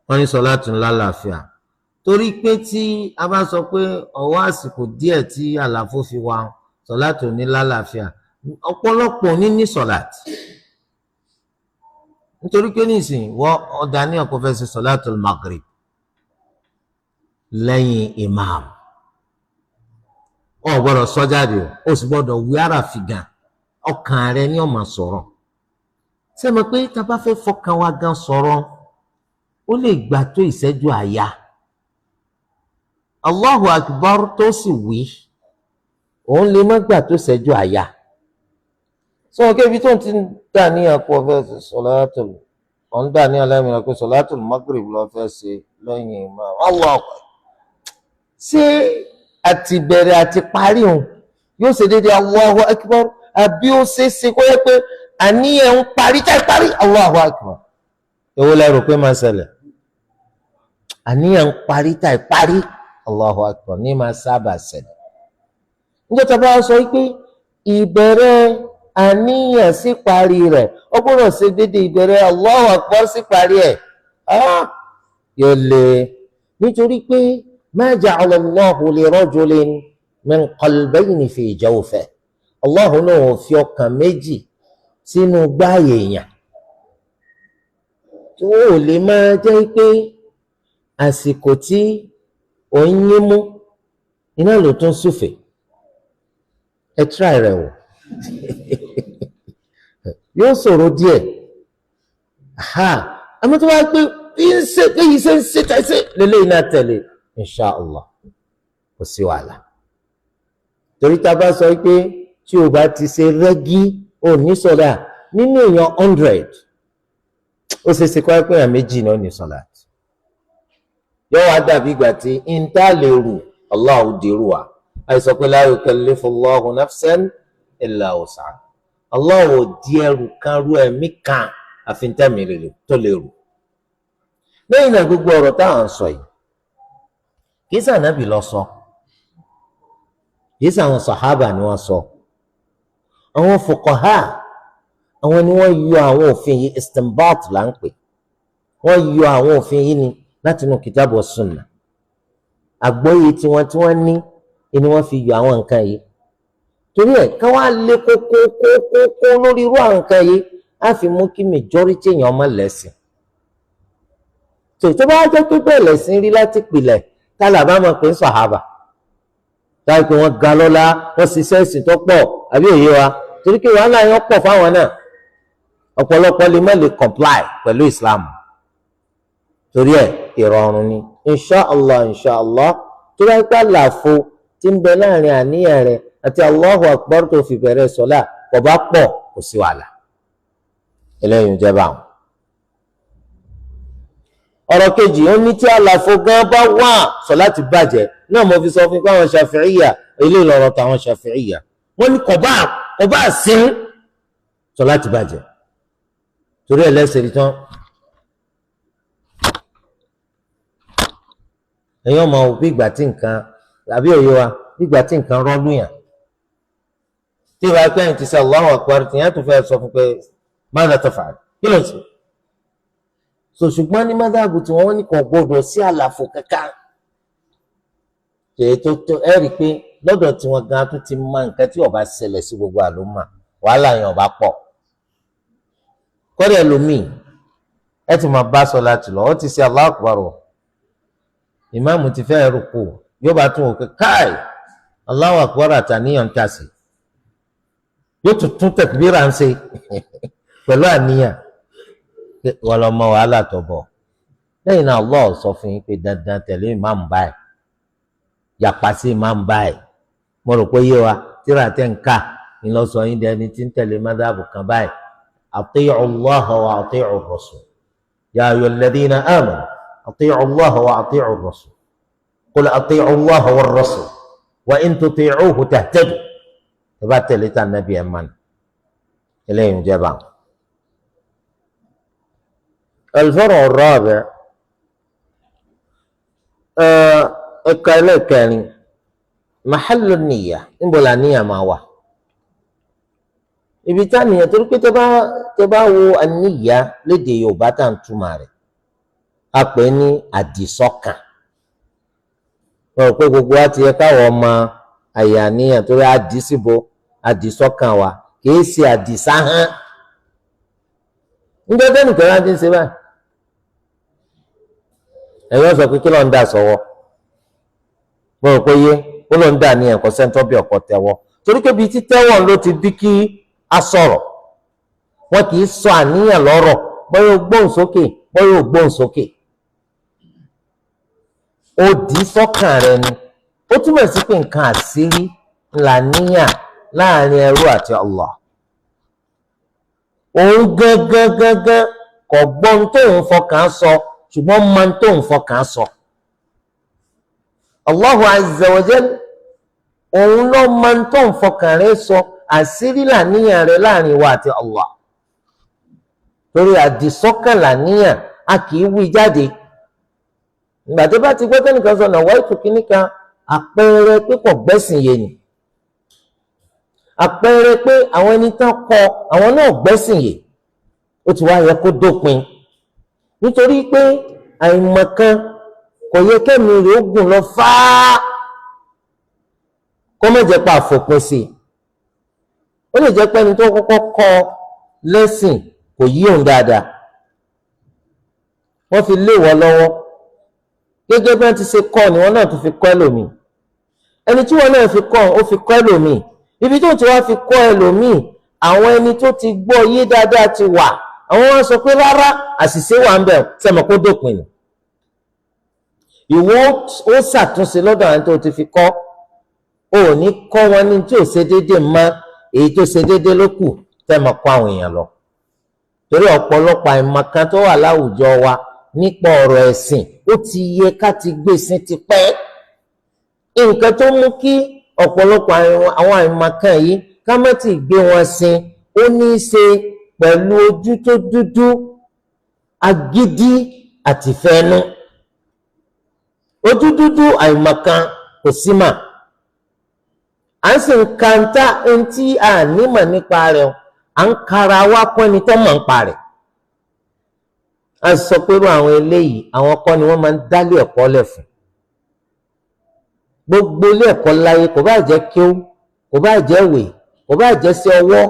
Wọ́n ní sọláàtì ńlá làáfíà, torí pé tí a bá sọ pé ọwọ́ àsìkò díẹ̀ tí àlàfo fi wà, sọláàtì ní lálàáfíà, ọ̀pọ̀lọpọ̀ ní sọláàtì. Nítorí pé nísìnyí wọ́n ọ̀dà ní ọkọ̀ fẹ́ ṣe sọláàtì maghrib lẹ́yìn imam, o gbọ́dọ̀ sọ jáde, o sì gbọ́dọ̀ wí ara fìgàn, ọkàn rẹ ni ó máa sọ̀rọ̀. Ṣé mo pé tá a bá fẹ́ fọkàn wa gan sọ̀rọ̀, ó lè gbà tó ìṣẹ́jú àyà. Allahu Akbar tó sì wí, òun lè má gbà tó ìṣẹ́jú àyà. Sọ kébi tó ń ti dà ní àpò ọ̀fẹ́ sọ̀láàtù, òun dà ní aláìmìíràn pé sọ̀láàtù Maghrib ló fẹ́ ṣe lẹ́yìn imam. Allahu Akbar. Ṣé àti bẹ̀rẹ̀ àti parí òun yóò ṣe déédéé Allahu Akbar, àbí ó ṣe é ṣe kó yẹ pé àníyàn ń parí tá parí Allahu Akbar? Èwo la rò pé máa ṣẹlẹ̀? Àníyàn ń parí tá parí Allahu Akbar ní máa sábà ṣẹlẹ̀. Níjọ́ tá a bá sọ pé ìbẹ̀rẹ̀ àníyàn sí parí rẹ̀ ó gbọ́dọ̀ ṣe déédéé ìbẹ̀rẹ̀ Allahu Akbar sí parí ẹ̀, yóò lè, nítorí pé ma ja'ala Allahu li rajulin min qalbayni fi jawfihi. Allahu náà ò fi ọkàn méjì sínú gbáàyè èèyàn. Tó ò lè máa jẹ́ pé àsìkò tí ò ń yín mú iná ló tún súfèé. Ẹ tíráì rẹ̀ wò, yóò ṣòro díẹ̀. Àmọ́ tó bá pé bí ń ṣe bí yìí ṣe ń ṣe tẹ̀sí lélẹ́yìn náà tẹ̀lé, inṣàlá kò sí wàhálà. Torí tá a bá sọ pé tí o bá ti ṣe rẹ́gí ò ní sọ̀dà nínú èèyàn 100, ó ṣe é ṣe kọ́ ẹ pé èèyàn méjì náà ní sọ̀dà. Yóò wá dàbí ìgbà tí ìta lè rù Allahu dèrú wa. Àìsàn pé la yukallifu Allahu nafsan illa wus'aha. Allahu di ẹrù kan rú ẹ̀mí kan àfi tẹ̀mí tó lè rù. Lẹ́yìn náà gbogbo ọ̀rọ̀ táwọn sọ yìí, kìí sànàbì lọ sọ, kìí sàwọn sàhábà ni wọ́n sọ, àwọn fuqaha, Àwọn ni wọ́n yọ àwọn òfin yìí, istinbat là ń pè. Wọ́n yọ àwọn òfin yìí ni láti inú kìtàbù sunna. Àgbọ́yé tiwọn tí wọ́n ní ni wọ́n fi yọ àwọn nǹkan yìí. Torí ẹ̀ ká wá lé kókókókókó lórí irú àwọn nǹkan yìí, á fi mú kí majority èèyàn má lẹ́sìn. Tó bá jẹ́ pé bẹ́ẹ̀ lẹ́sìn rí láti pìlẹ̀, tá là bá máa pè ń sàhábà, táyì pé wọ́n ga lọ́lá, wọ́n ṣiṣẹ́ ìsìn tó pọ̀, àbí òye wa? Torí pé wàhálà yẹn pọ̀ fáwọn náà, ọ̀pọ̀lọpọ̀ lè má lè comply pẹ̀lú Islam. Torí ẹ̀ ìrọ̀rùn ni, inshallah, inshallah. Tó bá gbà láàfo tí ń bẹ láàrin àníyàn rẹ àti Allahu Akbar tó fi bẹ̀rẹ̀ sọ́lá kò bá pọ̀, kò sí wàhálà. Eléyìí ń jẹ́ báwọn. Ọ̀rọ̀ kejì, ó ní tí àlàfo gan bá wà, sọ̀lá ti bàjẹ́ náà. Mo fi sọ fún pé àwọn Ṣàfi'íyà, ilé ìlọrọ tàwọn Ṣàfi'íyà, wọ́n ní kò bá sín, sọ̀lá ti bàjẹ́. Torí ẹ̀ lẹ́sẹ̀ rí tán, ẹ̀yin ọmọ bí ìgbà tí nǹkan, àbí òye wa, bí ìgbà tí nǹkan rọ́ọ̀lù yàn, tí ìwà pẹ́yìn ti sẹ́ Allahu Akbar, tìyẹn tó fẹ́ sọ fún pé madha taf'al, kí ló ń sọ? So ṣùgbọ́n ní mádàbù tí wọ́n ní kò gbọdọ̀ sí àlàfo kankan. Tèyí tó tó ẹ rí i pé lọ́dọ̀ tí wọ́n gan tó ti mọ nǹkan tí ó bá ṣẹlẹ̀ sí gbogbo àlùmọ́, wàhálà yẹn ó bá pọ̀. Kọ́dẹ̀ lómi ẹ ti máa bá sọ láti lọ, ó ti ṣe Allahu Akbar o, ìmáàmù ti fẹ́ rúkú, yóò bá tún òkè káì, Allahu Akbar àtàníyàn ń tà sí, yóò tún tún tẹ̀kbírà ń ṣe pẹ̀lú àníyàn. Wọ́n lọ mọ wàhálà tó bọ̀ lẹ́yìn náà. Allah sọ fún yín pé dandan tẹ̀lé ìmáàmù báyìí, yàpá sí ìmáàmù báyìí. Mo rò pé yé wa. Tíra tẹ̀ ń kà ń lọ sọ yín dẹni tí ń tẹ̀lé mádàbù kan báyìí. Ati'u Allah wa ati'u ar-rasul, ya ayyuhal ladhina amanu ati'u Allah wa ati'u ar-rasul, qul ati'u Allah war-rasul wa in tuti'uhu tahtadu. Ẹ bá tẹ̀lé tà nàbí ẹ̀ mọ́ni, eléyìí ń jẹ́ báwọn. الفرع الرابع، ẹ̀ka ẹlẹ́kẹrin، محل النية. Níbo la níyà máa wà? Ibi tá nìyẹn, torí pé tẹ́ bá wo àníyà lédè Yorùbá tá à ń túmọ̀ rẹ̀, a pè é ní àdìsọ́kàn. Wọ́n rò pé gbogbo wa ti yẹ káwọn ọmọ àyè àníyàn, torí àdìsíbo àdìsọ́kàn wa, kìí ṣe àdìsáhán. Níjọ́ tẹ́nìkan láti ń ṣe báyìí, ẹ̀yin sọ pé kí ló ń dà sọ́wọ́? Mo rò pé yé. Ó ló ń dà ní ẹ̀kọ́ sẹ́ńtọ́ bí ọkọ̀ tẹ́wọ́, torí pé bíi títẹ́wọ̀ ló ti bí kí a sọ̀rọ̀. Wọn kì í sọ àníyàn lọ́rọ̀, bóyá o gbóhùn sókè, bóyá o gbóhùn sókè, ó dì í sọ́kàn rẹ ni. Ó túmọ̀ sí pé nǹkan àṣírí ńlá níyàn láàrin ẹrú àti Allah. Òun gángan gángan kò gbọ́n tóun fọkàn sọ, ṣùgbọ́n máa ń tóun fọkàn sọ. Allahu azza wa jal, òun ló máa ń tóun fọkàn rẹ sọ. Àṣírí làníyàn rẹ láàrin wa àti Allah, torí àdìsọ́kàn làníyàn, a kì í wí jáde. Ìgbà tó bá ti gbọ́ tẹ́nìkan sọ náà wáyé tó kínní kan, àpẹẹrẹ pé kò gbẹ́sìn yé ni, àpẹẹrẹ pé àwọn ẹni tán kọ àwọn náà gbẹ́sìn yé. Ó ti wá yẹ kó dópin, nítorí pé àìmọ̀kan kò yẹ kẹ́mi rẹ̀ ó gùn lọ fáá, kó má jẹ́ pa àfòpin sí i. Ó lè jẹ́ pé ẹni tó kọ́kọ́ kọ́ lẹ́sìn kò yí òun dáadáa, wọ́n fi lé wọ́ lọ́wọ́. Gẹ́gẹ́ bí wọ́n ti ṣe kọ́ ni wọ́n náà tún fi kọ́ ẹlòmíì. Ẹni tí wọ́n náà fi kọ́, ó fi kọ́ ẹlòmíì. Ibi tó ti wá fi kọ́ ẹlòmíì, àwọn ẹni tó ti gbọ́ yé dáadáa ti wà, àwọn wọn sọ pé rárá, àṣìṣe wà ń bẹ̀. Sẹ́mi kó dópin ni? Ìwọ ó ṣàtúnṣe lọ́dọ̀ àwọn tó ti fi kọ́. Ó ní kọ́ wọn ní tí ò ṣe déédéé mọ́, èyí tó ṣe déédéé ló kù tẹ́ mọ̀ kọ́ àwọn èèyàn lọ. Torí ọ̀pọ̀lọpọ̀ àìmọ̀kan tó wà láwùjọ wa nípa ọ̀rọ̀ ẹ̀sìn, ó ti yẹ ká ti gbé sí tipẹ́. Nǹkan tó mú kí ọ̀pọ̀lọpọ̀ àwọn àìmọ̀kan yìí ká má ti gbé wọn sin, ó ní í ṣe pẹ̀lú ojú tó dúdú, agídí àtìfẹ́nu. Ojú dúdú, àìmọ̀kan, kò sí mà à ń sì ń kanta ntí a nímọ̀ nípa rẹ̀. À ń kara wá kọ́ ẹni tó mọ̀ ń pa rẹ̀. A sọ pé irú àwọn eléyìí, àwọn kọ́ ni wọ́n máa ń dálé ẹ̀kọ́ lẹ̀ fún. Gbogbo ilé ẹ̀kọ́ láyé, kò bá jẹ́ kíó, kò bá jẹ́ ìwé, kò bá jẹ́ sí ọwọ́,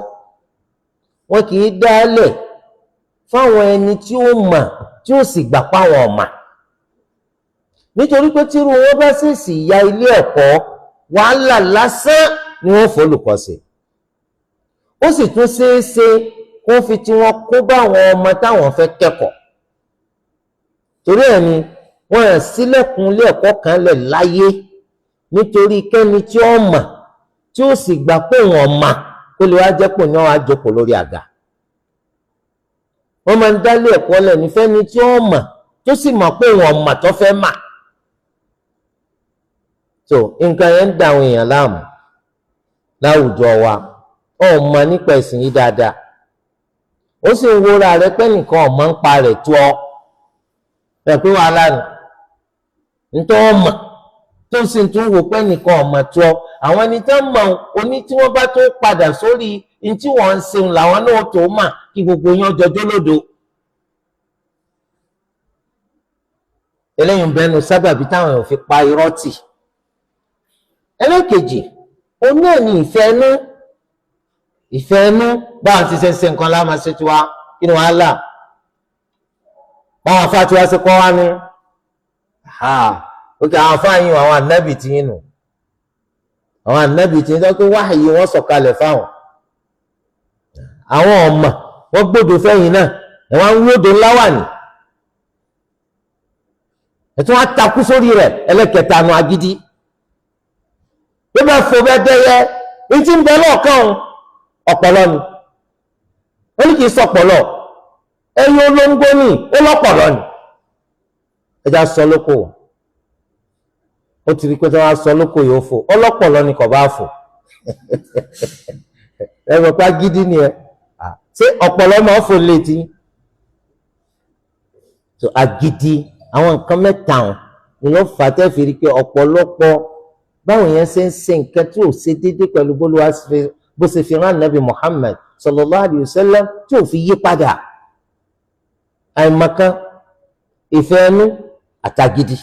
wọn kì í dálẹ̀ fáwọn ẹni tí ó mà tí ó sì gbà páwọn ọ̀mà. Nítorí pé tírú wọn bá ṣèṣì ya ilé ẹ̀kọ́, wàhálà lásán ni wọ́n fọlùkọ́ sí. Ó sì tún ṣeé ṣe kó fi tí wọ́n kó bá àwọn ọmọ táwọn fẹ́ kẹ́kọ̀ọ́. Torí ẹ̀ ni wọ́n ẹ̀ sílẹ̀kùn ilé ẹ̀kọ́ kan lẹ̀ láyé, nítorí kẹ́ni tí ó mà tí ó sì gbà pé wọ́n mà kó lè wá jẹ́ pò ní wọ́n á jókòó lórí àga. Wọ́n máa ń dálé ẹ̀kọ́ lẹ̀ nífẹ̀ẹ́ni tí ó mà tó sì mọ̀ pé wọ́n mà tó fẹ́ mà. So nǹkan yẹn ń da àwọn èèyàn láàmú láwùjọ wa. Ó mọ̀ nípa ẹ̀sìn yìí dáadáa, ó sì ń wúra rẹ pé nìkan ọ̀mọ́ ń pa rẹ̀ tó ọ ẹ̀ pé wàhálà nù nítorí ọmọ tó sì tún wò pé nìkan ọ̀mọ̀ tó ọ. Àwọn ẹni tó mọ̀ oní tí wọ́n bá tó padà sórí ní tí wọ́n ń ṣeun làwọn náà tó mà kí gbogbo yẹn jọjọ́ lódo. Eléyìí ń bẹnu sábàbí táwọn èèyàn fi pa irọ́ tì. Ẹlẹ́kejì, òun náà ní ìfẹ́ ẹnu. Ìfẹ́ ẹnu, báwọn ti ṣe ń ṣe nǹkan láwọn ṣe tiwa, kí ni wàhálà? Báwọn afá tiwa ṣe kọ́ wá ní. Ókè, àwọn afá yín, àwọn ànábì tí yín nù. Àwọn ànábì tí yín tó pé wáhìí wọ́n sọ̀kalẹ̀ fáwọn. Àwọn ọmọ wọ́n gbọ́dọ̀ fẹ́yìn náà, ẹ̀ wọ́n ń wódò ńlá wà ní. Ẹ̀tún wá takú sórí rẹ̀ ẹlẹ́kẹta nu agídí. Bí bá fò bẹ́ẹ̀ dẹ́yẹ, ní ti ń bẹ lọ́ọ̀kan ọ̀pọ̀lọ́ ni. Ó ní kì í sọ̀pọ̀lọ́, ẹyin olóńgbò ni, ó lọ́pọ̀lọ́ ni. Ẹja sọ lóko, ó ti rí pé tí wọ́n á sọ lóko yóò fò, ọlọ́pọ̀lọ́ ni kò bá fò. Ẹ mọ̀ pé agídí ni ẹ, ṣé ọ̀pọ̀lọ́ máa fò létí? So agídí, àwọn nǹkan mẹ́ta ni ló fà tẹ́ fi rí pé ọ̀pọ̀lọpọ̀ báwọn yẹn ṣe ń ṣe nǹkan tí ò ṣe déédéé pẹ̀lú bó ṣe fi rán Nàbì Muhammad sallallahu alayhi wa sallam tí ò fi yí padà. Àìmọ̀kan, ìfẹ́ ẹnu, àtàgídí.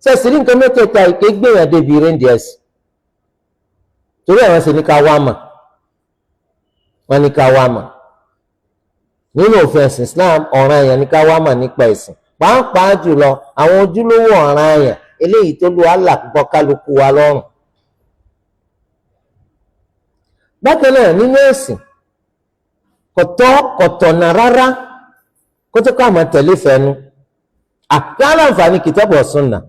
Sẹ́sìrì nǹkan mẹ́tẹ̀ẹ̀ta ìké gbìyànjú débi rẹ́ndíẹ̀sì. Torí àwọn ṣe ní ká wá mà, wọ́n ní ká wá mà. Nínú òfin ẹ̀sìn Islam, ọ̀ràn èèyàn ní ká wá mà nípa ẹ̀sìn, pàápàá jùlọ àwọn ojúlówó ọ̀ràn èèyàn eléyìí tó lu Allah púpọ̀ kálukú wa lọ́rùn. Bákan náà nínú ẹ̀sìn, kọ̀tọ́ kọ̀tọ̀nà rárá kó tó ká máa tẹ̀lé fẹ́nu. Àkí láǹfààní kìtàbù wa sunnah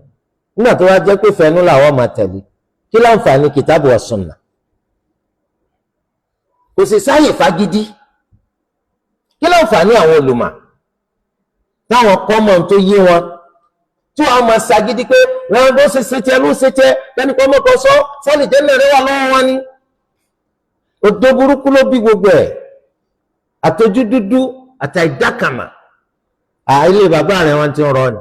nígbà tó wá jẹ́ pé fẹ́nu làwọn máa tẹ̀lé, kí láǹfààní kìtàbù wa sunnah? Kò sì sáyè fagídí. Kí láǹfààní àwọn olùmọ̀ táwọn kọ́mọ̀ tó yé wọn tí wọ́n máa ṣagídí pé wọ́n bó ṣe ṣe tiẹ̀ ló ṣe tiẹ̀ lẹ́nu kọ́ mọ́kọ́ sọ sọ́ọ̀lì jẹ́nà rẹ̀ wà lọ́wọ́ wọn ni. Odó burúkú ló bí gbogbo ẹ̀, àtọ́jú dúdú àtàìdákàmà. Àìlè bàbá rẹ̀ wọ́n ti ń rọ ni,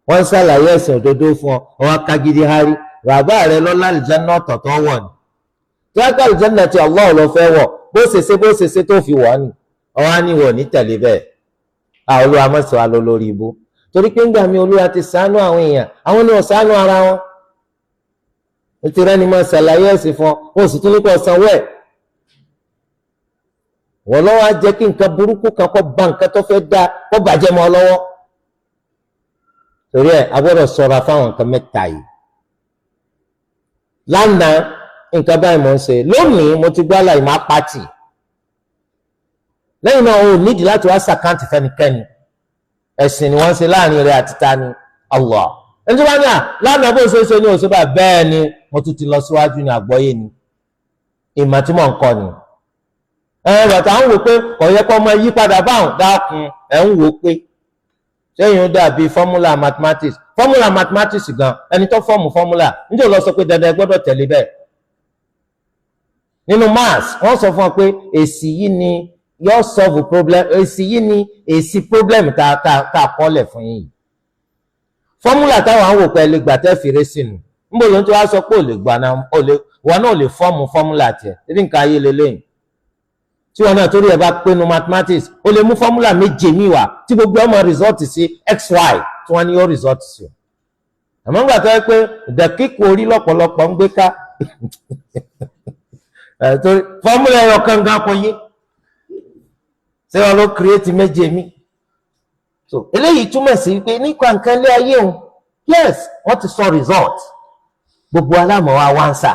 wọ́n ń ṣàlàyé ẹ̀sìn òdodo fún ọ, wọn kágídí hárí. Bàbá rẹ̀ lọ́lá àlùjánnà ọ̀tọ̀ọ̀tọ̀ wọ̀ ni, tí wọ́n ká àlùjánnà tí Allah lọ fẹ́ wọ̀, bó ṣe ṣe bó ṣe ṣe tó fi wọ̀ ni, ọwọ́ á ní wọ̀ ní tẹ̀lé bẹ́ẹ̀. Olúwa má sọ wa lọ lórí ibú, torí pé ńgbà mi Olúwa ti ṣàánú àwọn èèyàn, àwọn ni wọ́n ṣàánú ara wọn. Nítorí ẹni máa ṣàlàyé ẹ̀sìn fún ọ, wọn sì tún ní kó sanwó ẹ̀. Wọ́n lọ́wọ́ á jẹ́ kí nǹkan burúkú kan kó ba nǹkan tó fẹ́ dá kó bàjẹ́ mọ́ ọ lọ́wọ́. Torí ẹ̀ a gbọ́dọ̀ ṣọ́ra fáwọn nǹkan mẹ́ta yìí. Lánàá nǹkan báyìí mò ń ṣe, lónìí mo ti gbọ́ àlàyé máa pàtì. Lẹ́yìn náà o nídìí láti wá sàkáǹtì fẹ́nikẹ́ni. Ẹ̀sìn ni wọ́n ń ṣe láàrin rẹ̀ àti ta ni Allah. Ẹni tó bá ní à lánàá bó ṣe ń ṣe ní òṣèlú bẹ́ẹ̀ ni mo tún ti lọ síwájú ní àgbọ́yé ni ìmọ̀ tí mò ń kọ́ ni. Ẹ bàtà ń wò pé kò yẹ kó ọmọ yí padà báwọn, dákun ẹ̀ ń wò pé sẹ́yìn ó dàbí fọ́múlà mathematics. Fọ́múlà mathematics gan, ẹni tó fọ́ọ̀mù fọ́múlà níjẹ́ ò lọ sọ pé dandan ẹ gbọ́dọ̀ tẹ̀lé bẹ́ẹ̀. Nínú maths wọ́n sọ fún ọ pé èsì yìí ni yóò solve problem, èsì yìí ni èsì problem tá a kọ́lẹ̀ fún yín yìí. Fọ́múlà táwọn àwọn òpè lè gbà tẹ́ fèrè sínú níbo ló ń tí wàá sọ pé ò lè gbà náà, wọn náà lè fọ́ọ̀mù fọ́múlà tiẹ̀ ebi nǹkan ayé lélẹ́yìn. Tí wọn náà torí ẹ bá pinnu mathematics, ó lè mú formula méje míì wá tí gbogbo ọmọ result sí xy tí wọ́n ní ó result sí. Àmọ́ ńgbà tó yẹ pé ìdàkíkù orí lọ́pọ̀lọpọ̀ ń gbé ká, torí formula ẹ̀yọ kankan kò yé, ṣé wọn ló create méje mi? So eléyìí túmọ̀ sí pé nípa nǹkan lé ayé òun, yes, wọ́n ti sọ result, gbogbo alámọ̀ wa wá ń sà,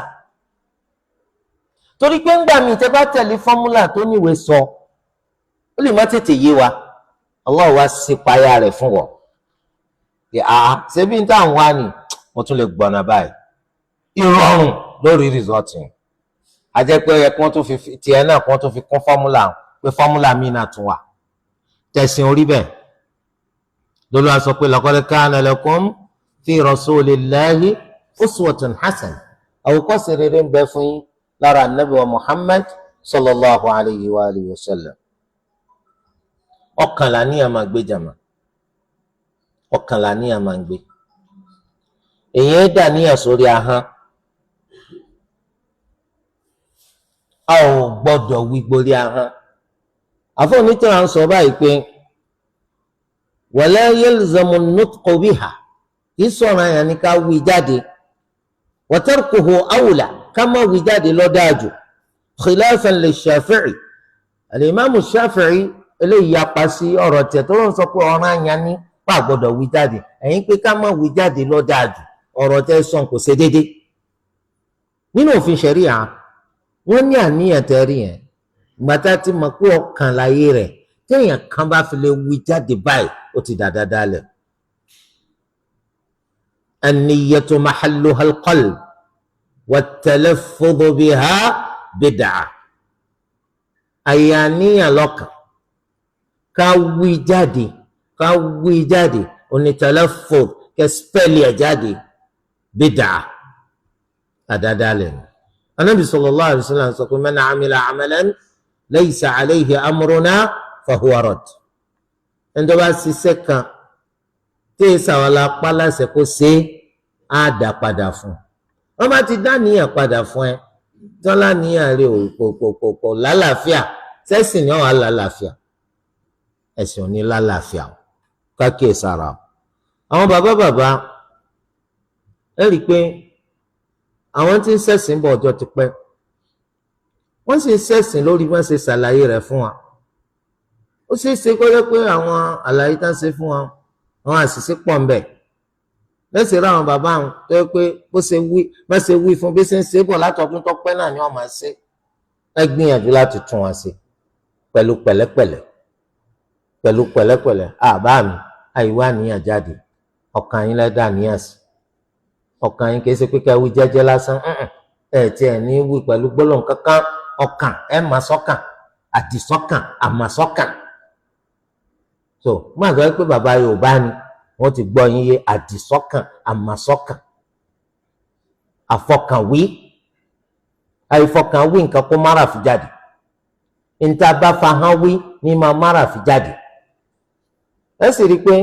torí pé ńgbà míì tẹ́ bá tẹ̀lé formula tó níwèé sọ, ó lè má tètè yé wa. Allah wá sí payá rẹ̀ fún wọ. Àá, ṣebí ń tàn wá ni mo tún lè gbọ̀nà báyìí, ìrọ̀rùn lórí result yẹn. A jẹ́ pé ó yẹ kí wọ́n tún fi tiẹ̀ náà, kí wọ́n tún fi kún formula, pé formula míì náà tún wà. Tẹ̀sìn orí bẹ́ẹ̀ lólu a sọ pé laqad kana lakum fi rasulillahi uswatun hasan, àwòkọ́ṣe rere ń bẹ fún yín lára anabi wa Muhammad sallallahu alayhi wa alihi wa sallam. Ọkàn làníyàn máa gbé jàmá, ọkàn làníyàn máa gbé. Èyàn dà níyàn sórí ahọ́n, a ò gbọ́dọ̀ wí gborí ahọ́n. Àfọ onítìrà ń sọ báyìí pé wala yalzamu nutqu biha, kì í sọ̀rọ̀ àyàn ní ká wí jáde, wa tarkuhu awla, ká má wí jáde lọ́dáàjù, khilafan li Shafi'i. Al-Imam Shafi'i eléyìí yapa sí ọ̀rọ̀ tiẹ̀ tó ló ń sọ pé ọ̀ràn àyàn ní pa gbọ́dọ̀ wí jáde, ẹ̀yin pé ká má wí jáde lọ́dáàjù. Ọ̀rọ̀ tẹ́ sọ̀n kò ṣe déédéé nínú òfin ṣẹ̀ríà. Wọ́n ní àníyàn tẹ́rí yẹn, gbàtà tí mọ̀ pé ọkàn láyé rẹ̀, téèyàn kan bá fi lè wí jáde báyìí, ó ti dà dáadáa lẹ̀. An-niyyatu mahalluha al-qalb wat-talaffudhu biha bid'ah. Àyè àníyàn lọ́kàn, ká wí jáde, ká wí jáde onítalaffudh, kẹ́ spẹ́lì ẹ̀ jáde, bid'ah, àdáadáa lẹ̀. Anabi sallallahu alaihi wasallam sọ pé man amila amalan laysa alayhi amruna fahuwa radd. Ẹni tó bá ṣiṣẹ́ kan tí èsì àwọn alápá láṣẹ kó ṣe é, á dá padà fún un. Wọ́n bá ti dá níyàn padà fún ẹ, tọ́lá níyàn rẹ ò kò lálàáfíà, sẹ́sìn ni wọ́n wà lálàáfíà, ẹ̀sìn ò ní lálàáfíà o. Kákíyè sára o. Àwọn bàbá bàbá, ẹ rí i pé àwọn tí ń ṣẹ̀sìn bọ̀ ọjọ́ ti pẹ́, wọ́n sì ń ṣẹ̀sìn lórí bí wọ́n ṣe ṣàlàyé rẹ̀ fún wa. Ó ṣeé ṣe kó jẹ́ pé àwọn àlàyé tá ń ṣe fún wa, àwọn àṣìṣe pọ̀ ń bẹ. Lẹ́sìn rẹ̀, àwọn bàbá àwọn tó yẹ pé bó ṣe wí, bá ṣe wí fún bí ṣe ń ṣe bọ̀ látọdún tó pẹ́ náà ni wọ́n máa ṣe. Ẹ gbìyànjú láti tún wọn ṣe pẹ̀lú pẹ̀lẹ́pẹ̀lẹ́, pẹ̀lú pẹ̀lẹ́pẹ̀lẹ́. Àbá mi, àìwá níyàn jáde, ọkàn yín lẹ́dà níyàn sí ọkàn yín, kìí ṣe pé ká wí jẹ́jẹ́ lásán. Ẹ tiẹ̀ ní wí pẹ̀lú gbólóhùn kankan, ọkàn ẹ mà sọ́kàn, àdìsọ́kàn, àmàsọ́kàn. So má sọ pé bàbá Yorùbá ni wọ́n ti gbọ́ yín yé, àdìsọ́kàn, àmàsọ́kàn, àfọkànwí. Àìfọkànwí nǹkan kó mára fi jáde, níta bá fa hàn wí ní máa mára fi jáde. Ẹ sì rí i pé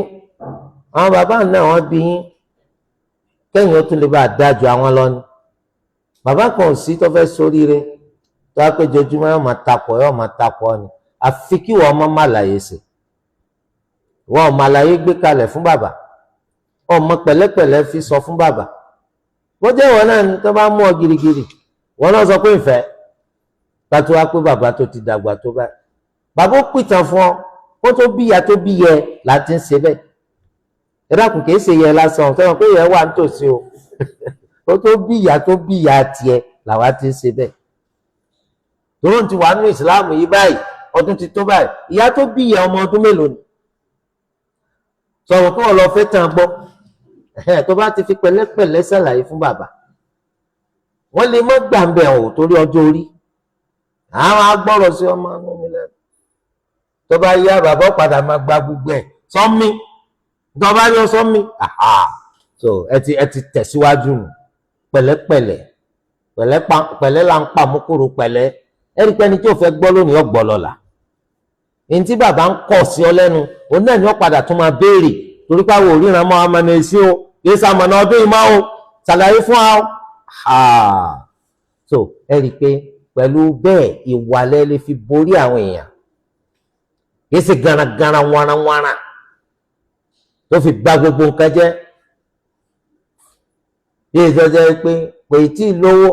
àwọn bàbá náà wọ́n bí yín kẹ́yìn ó tún lè bá a dájú àwọn lọ ni. Bàbá kan ò sí tó fẹ́ sóríire tó wá pé jojúmọ́ yóò máa takọ̀, yóò máa takọ̀ ni, àfi kí wọ́n ọmọ má láyé sí. Wọ́n ọmọ àlàyé gbé kalẹ̀ fún bàbá, ọmọ pẹ̀lẹ́pẹ̀lẹ́ fi sọ fún bàbá. Bó jẹ́ ìwọ náà ni tó bá mú ọ girigiri, wọ́n náà sọ pé ìfẹ́ pàtó wá pé bàbá tó ti dàgbà tó báyìí, bàbá ó pìtàn fún ọ kó tó bí ìyá tó bí yẹ láti ń ṣe bẹ́ẹ̀. Ẹ dákun, kìí ṣe yẹ lásán, sọ pé yẹ wà nítòsí o, ó tó bí ìyá tó bí ìyá tiẹ̀ làwa ti ń ṣe bẹ́ẹ̀. Tòun ti wà nínú ìsìláàmù yìí báyìí, ọdún ti tó báyìí, ìyá tó bí ìyá ọmọ ọdún mélòó ni? Sọ̀rọ̀ kí wọ́n lọ fẹ́ tán gbọ́. Tó bá ti fi pẹ̀lẹ́pẹ̀lẹ́ ṣàlàyé fún bàbá, wọ́n lè mọ́ gbàǹbẹ̀ ò torí ọjọ́ orí, àwọn agbọ́rọ̀ sí ọmọ ọmọ mi lẹ́nu. Tó bá yá, bàbá padà máa gba gbogbo ẹ̀ sọ́mi, tó bá yọ sọ́mi. So ẹ ti tẹ̀síwájú nù pẹ̀lẹ́pẹ̀lẹ́, pẹ̀lẹ́ là ń pa mọ́kòrò pẹ̀lẹ́. Ẹ rí i pé ẹni tí ò fẹ́ gbọ́ lónìí, ọgbọ́ lọ́la. Ní tí bàbá ń kọ̀ sí ọ lẹ́nu, òun náà ni ó padà tún máa béèrè, torí pé àwọn òríran mọ́ ọmọ náà sí o, kì í sàmọ̀nà ọdún yìí máa o ṣàlàyé fún wa o. So ẹ rí i pé Pẹ̀lú bẹ́ẹ̀ ìwàlẹ̀ lè fi borí àwọn èèyàn, kìí ṣe garagara warawara tó fi bà gbogbo nǹkan jẹ́. Bí ìjọjẹ́ pé kò tí ì lówó,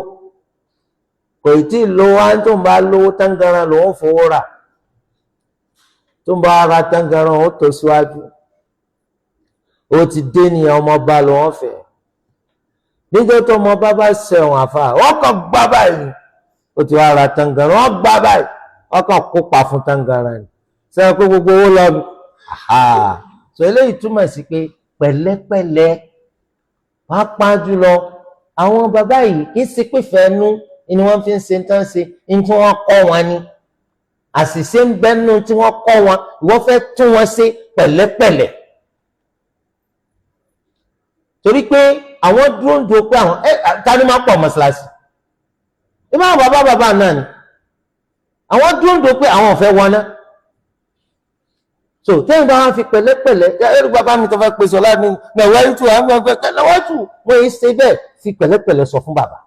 kò tí ì lówó, á tó ń bá lówó tángara lòún fowó rà, tó ń bá ara tángara òun tó síwájú, ó ti dé nìyẹn, ọmọọba lòún fẹ́. Níjọ́ tó ọmọọba bá ṣẹ̀wọ̀n àfa, wọ́n kàn gbá báyìí, ó ti wá ra tángara, wọ́n gbá báyìí, wọ́n kàn kópa fún tángara ni, sẹ́yìn pé gbogbo owó lọ nù. Sọ eléyìí túmọ̀ sí pé pẹ̀lẹ́pẹ̀lẹ́, pàápàá jùlọ àwọn bàbá yìí kì í ṣe pé fẹ́ẹ́nu ni wọ́n fi ń ṣe tán ṣe ní tí wọ́n kọ́ wọn ni, àṣìṣe ń bẹ́nu tí wọ́n kọ́ wọn, ìwọ́n fẹ́ tún wọn ṣe pẹ̀lẹ́pẹ̀lẹ́, torí pé àwọn dúró ń dúró pé àwọn ta ni máa pọ̀ mọ́ṣáláṣí, ìmọ̀ àwọn bàbá bàbá náà ni àwọn dúró ń dúró pé àwọn ò fẹ́ wọná. So tẹ́yìn bá wọn fi pẹ̀lẹ́pẹ̀lẹ́, ẹrú bàbá mi tó fẹ́ pèsè ọ̀la ní nàwáyé tù àwọn ọgbẹ́ nàwáyé tù, wọ́n yìí ṣe bẹ́ẹ̀, fi pẹ̀lẹ́pẹ̀lẹ́ sọ fún bàbá.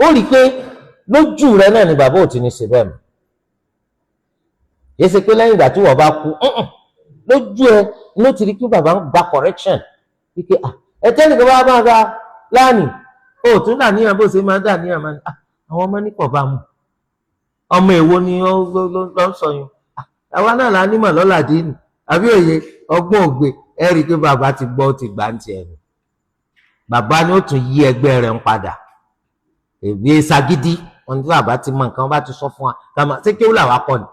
Ó rí i pé lójú rẹ náà ni bàbá ò ti ní ṣe bẹ́ẹ̀ mọ́. Yìí ṣe pé lẹ́yìn ìgbà tí wọ́n bá kú, lójú ẹ ló ti rí i pé bàbá ń gba correction wípé ẹ tẹ́nìkan bá bá ga láàánì, ó tún dàníyàn bó ṣe máa dàníyàn máa ní àwọn ọmọ ní kò bá mu, ọmọ èwo ni ó lọ sọ yẹn, àwa náà la nímọ̀ lọ́la dín ní àbí òye ọgbọ́n ògbé. Ẹ rí i pé bàbá ti gbọ́, ó ti gbà ń tiẹ̀ nù, bàbá ni ó tún yí ẹgbẹ́ rẹ̀ ń padà. Èwe sagídí wọn ní bàbá ti mọ nǹkan, wọn bá ti sọ fún wa ká máa ṣé kéwù làwa kọ́ ni.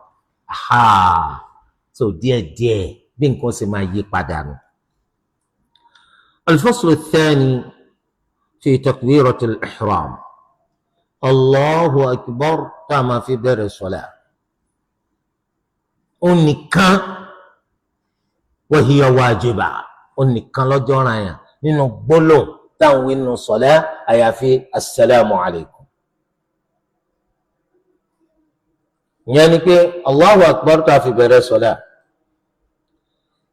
So díẹ̀ díẹ̀ bí nǹkan ṣe máa yí padà nù. Al-faslu ath-thani fi takbirati al-ihram, Allahu akbar tá a máa fi bẹ̀rẹ̀ sọ̀lá, ó nìkan, wa hiya wajiba, ó nìkan lọ́jọ́ ra yàn nínú gbólóhùn táwọn inú sọ̀lá, àyàfi asalaamu alaykum. Ìyẹn ni pé Allahu akbar tá a fi bẹ̀rẹ̀ sọ̀lá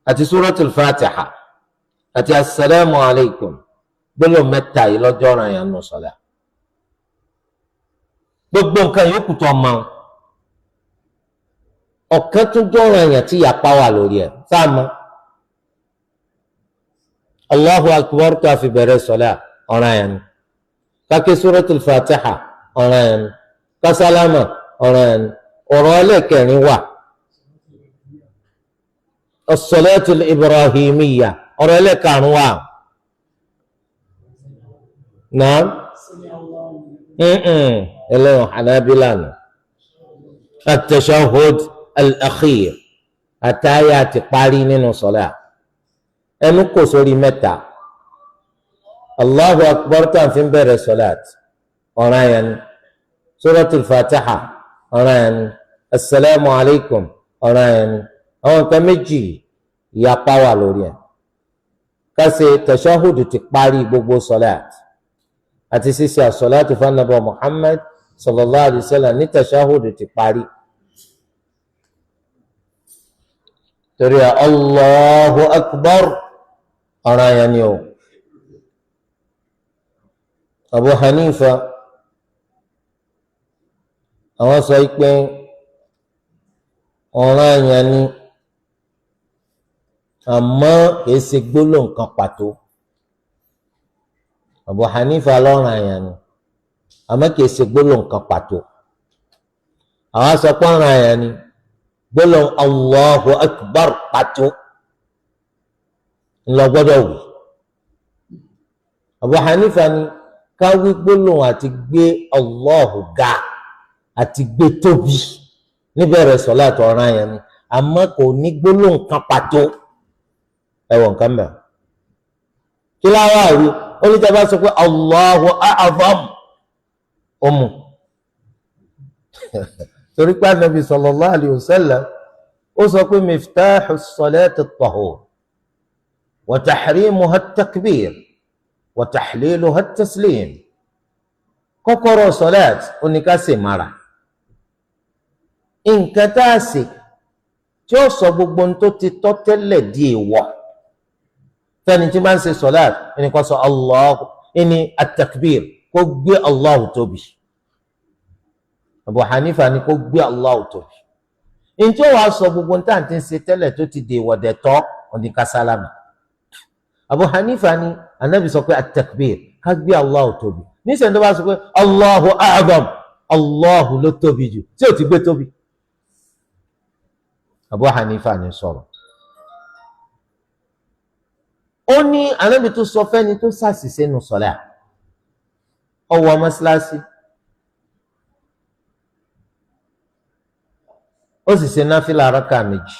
àti suratul fatiha àti asalaamu alaykum, gbólóhùn mẹ́ta yìí lọ́jọ́ ra yàn nínú sọ̀lá. Gbogbo nǹkan yòókù tó ọmọ ọ̀kan tún jọ́ràn èèyàn tí yàpá wà lórí ẹ̀ sáàmù. Allahu akbar tó a fi bẹ̀rẹ̀ sọ̀lá ọ̀ràn yẹn ni, káké suratul fatiha ọ̀ràn yẹn ni, kásálámà ọ̀ràn yẹn ni. Ọ̀rọ̀ ẹlẹ́kẹrin wà, as-salatul ibrahimiyya, ọ̀rọ̀ ẹlẹ́karùn wà. Náà ẹlẹ́wọ̀n Hanabila nù, at-tashahhud al-akhir, àtàyà ti parí nínú sọlá, ẹnu kò sórí mẹ́ta. Allahu akbar tó à ń fi bẹ̀rẹ̀ sọláàt ọ̀ràn yẹn ni, suratul fatiha ọ̀ràn yẹn ni, asalaamu alaykum ọ̀ràn yẹn ni. Àwọn nǹkan méjì ìyapa wà lórí ẹ̀. Kásì tashahhud ti parí gbogbo sọláàt àti sísè àsọláàtù fanabu Muhammad sallallahu alayhi wa sallam ní tashahhud ti parí. Torí Allahu akbar ọ̀ràn yẹn ni o. Abu Hanifa àwọn sọ pé ọ̀ràn yẹn ni, àmọ́ kìí ṣe gbólóhùn kan pàtó. Abu Hanifa lọ́ràn yẹn ni, àmọ́ kìí ṣe gbólóhùn kan pàtó. Àwọn sọ pé ọ̀ràn yẹn ni gbólóhùn Allahu akbar pàtó ńlọ gbọ́dọ̀ wí. Abu Hanifa ni káwí gbólóhùn àti gbé Allahu ga àti gbé tóbi níbẹ̀rẹ̀ sọ̀láàtì ọ̀ràn yẹn ni, àmọ́ kò ní gbólóhùn kan pàtó. Ẹ̀wọ̀n nǹkan mẹ́rin kí láwá rí, ó ní tẹ́lẹ̀ bá sọ pé Allahu a'zam ọmọ torí pé Ànábì sallallahu alayhi wa sallam ó sọ pé miftahu s-salati at-tahur wa tahrimuha at-takbir wa tahliluha at-taslim. Kọ́kọ́rọ́ sọláàt ó ní ká ṣe mara nǹkan tá a ṣe tí ó sọ gbogbo ohun tó ti tọ́ tẹ́lẹ̀ di èèwọ̀ fẹ́ni tí máa ń ṣe sọláàt ẹni kó sọ Allahu ẹni at-takbir kó gbé Allahu tóbi. Abu Hanifa ni kó gbé Allahu tóbi. Njẹ́ wàá sọ gbogbo níta tí ń ṣe tẹ́lẹ̀ tó ti dè wọ̀dẹ̀ tọ́ oníka sálámà. Abu Hanifa ni anabi sọ pé at-takbir, ká gbé Allahu tóbi. Níṣẹ́ tó bá sọ pé Allahu a'zam, Allahu ló tóbi jù, tí ò ti gbé tóbi. Abu Hanifa ni sọ̀rọ̀. Ó ní anabi tó sọ fẹ́ni tó ṣàṣìṣe nù sọ̀lá, ó wọ mọ́ṣáláṣí, ó sì ṣe náfìlà rákà méjì.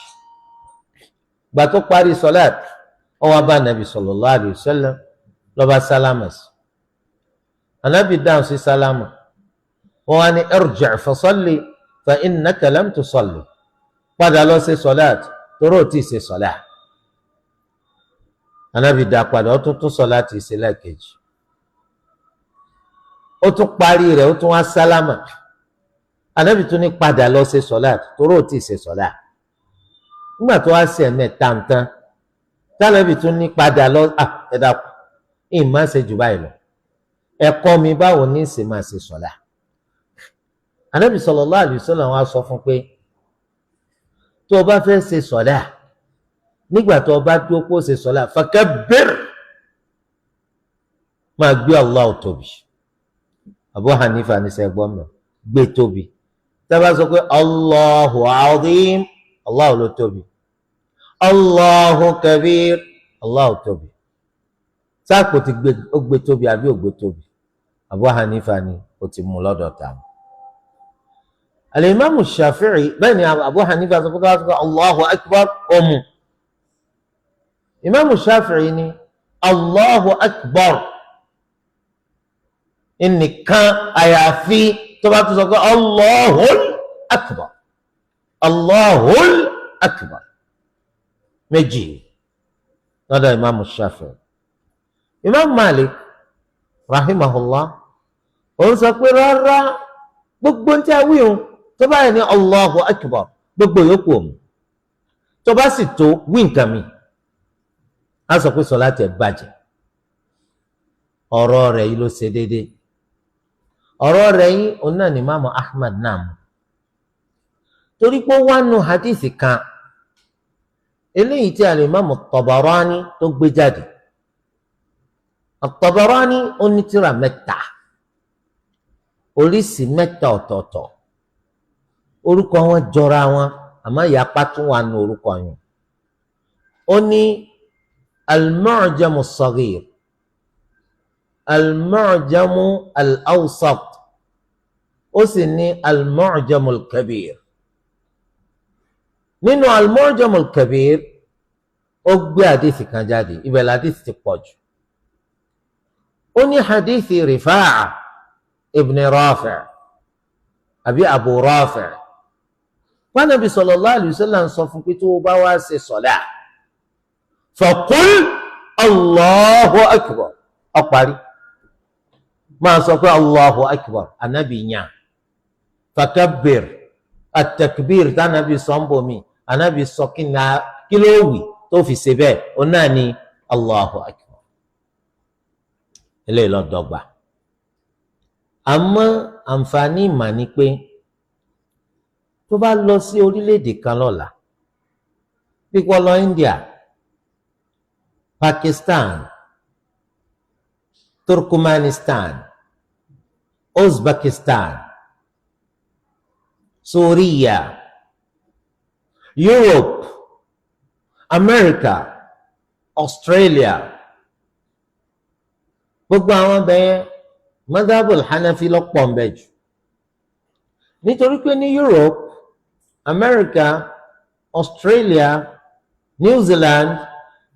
Gbà tó parí sọláàt, ó wá bá nàbì sallallahu alayhi wa sallam, ló bá sálámà sí. Ànábì dáhùn sí sálámà, wọ́n wá ní irji' fasalli fa innaka lam tusalli, padà lọ ṣe sọláàt torí ò tí ì ṣe sọláàt. Ànábì dá padà, ó tún tún sọláàt ṣe lẹ́ẹ̀kejì, ó tún parí rẹ̀, ó tún wá sálámà. Ànábì tún ní padà lọ ṣe sọláàt torí ò tí ì ṣe sọláàt. Nígbà tó wá sí ẹ̀mẹ́ta tán, tálẹ́bì tún ní padà lọ, ẹ dákun, ìyìn má ṣe jù báyìí lọ, ẹ̀kọ́ mi báwo ní ṣe máa ṣe sọ̀lá. Ànábì sallallahu alaihi wasallam wá sọ fún pé tó o bá fẹ́ ṣe sọ̀lá, nígbà tó o bá dúró kó o ṣe sọ̀lá, fakabbir, máa gbé Allahu tóbi. Abu Hanifa ní sẹ́gbọ́n mi gbé tóbi. Tá a bá sọ pé Allahu azim, Allahu ló tóbi. Allahu kabir, Allahu tóbi. Sáàpò ti gbé, ó gbé tóbi àbí ó gbé tóbi? Abu Hanifa ni ó ti mú lọ́dọ̀ tààmù. Al-Imam Shafi'i, bẹ́ẹ̀ ni Abu Hanifa sọ pé Allahu akbar, ó mú. Imam Shafi'i ni Allahu akbar ẹnìkan àyàfi tó bá tún sọ pé Allahul akbar, Allahul akbar, méjì lọ́dọ̀ Imam Shafi'i. Imam Malik rahimahullah òun sọ pé rárá, gbogbo ń tí a wí òun tó bá yẹ ní Allahu akbar, gbogbo yòókù òun tó bá sì tó wí nǹkan mi, á sọ pé sọláàtì ẹ̀ bàjẹ́. Ọ̀rọ̀ rẹ̀ yìí ló ṣe déédéé. Ọ̀rọ̀ rẹ̀ yìí òun náà ní Imam Ahmad náà mú, torí pé ó wá nu hadithi kan eléyìí tí al-Imam Tabarani tó gbé jáde. At-Tabarani ó ní tírà mẹ́ta, oríṣìí mẹ́ta ọ̀tọ̀ọ̀tọ̀, orúkọ wọn jọra wọn àmọ́ ìyapa tún wà nù orúkọ yẹn. Ó ní al-Mu'jam as-Saghir, al-Mu'jam al-Awsat, ó sì ní al-Mu'jam al-Kabir. Nínú al-Mu'jam al-Kabir ó gbé àdìsí kan jáde, ibẹ̀ làdìsí ti pọ̀ jù. Ó ní hadithi Rifa'a ibn Rafi' àbí Abu Rafi'. Ànábì sallallahu alaihi wasallam ń sọ fún pé tó o bá wá ṣe sọ̀lá, faqul Allahu akbar, ó parí. Máa sọ pé Allahu akbar, ànábì yàn. Fakabbir, at-takbir tánàbì sọ ń bomi, ànábì sọ kí ló wì tó fi ṣe bẹ́ẹ̀, ó náà ní Allahu akbar. Eléyìí ló dọ́gba. Àmọ́ àǹfààní ìmà ni pé tó bá lọ sí orílẹ̀-èdè kan lọ́la, bí kò lọ India, Pakistan, Turkmenistan, Uzbekistan, Syria, Europe, America, Australia, gbogbo àwọn bẹ́ẹ̀ madhabul Hanafi ló pọ̀ ńbẹ jù. Nítorí pé ní Europe, America, Australia, New Zealand,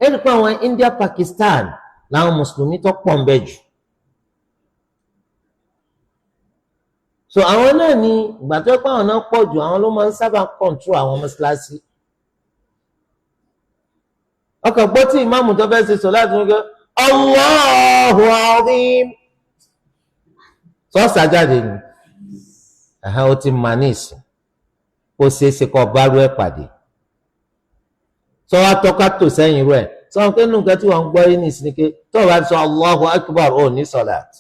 ẹni pé àwọn India, Pakistan làwọn mùsùlùmí tó pọ̀ ńbẹ jù. So àwọn náà ní ìgbà tó pé àwọn náà pọ̀ jù, àwọn ló máa ń sábà kọ̀ǹtró àwọn mọ́ṣáláṣí. Ọkọ̀ gbọ́ tí ìmáàmù tó fẹ́ ṣe sọ láti wọ́n gbé Allahu azim, sọ́ọ̀sà jáde ni ó ti mà ní ìsìn, ó ṣeé ṣe kọ́ bá rú ẹ̀ pàdé. Sọ wá tọ́ka tò sẹ́yìn rú ẹ̀, sọ wọn pé nù nǹkan tí wọ́n ń gbọ́ yín ní ìsìn ni pé tó o bá sọ Allahu akbar ò ní sọ̀láàtì.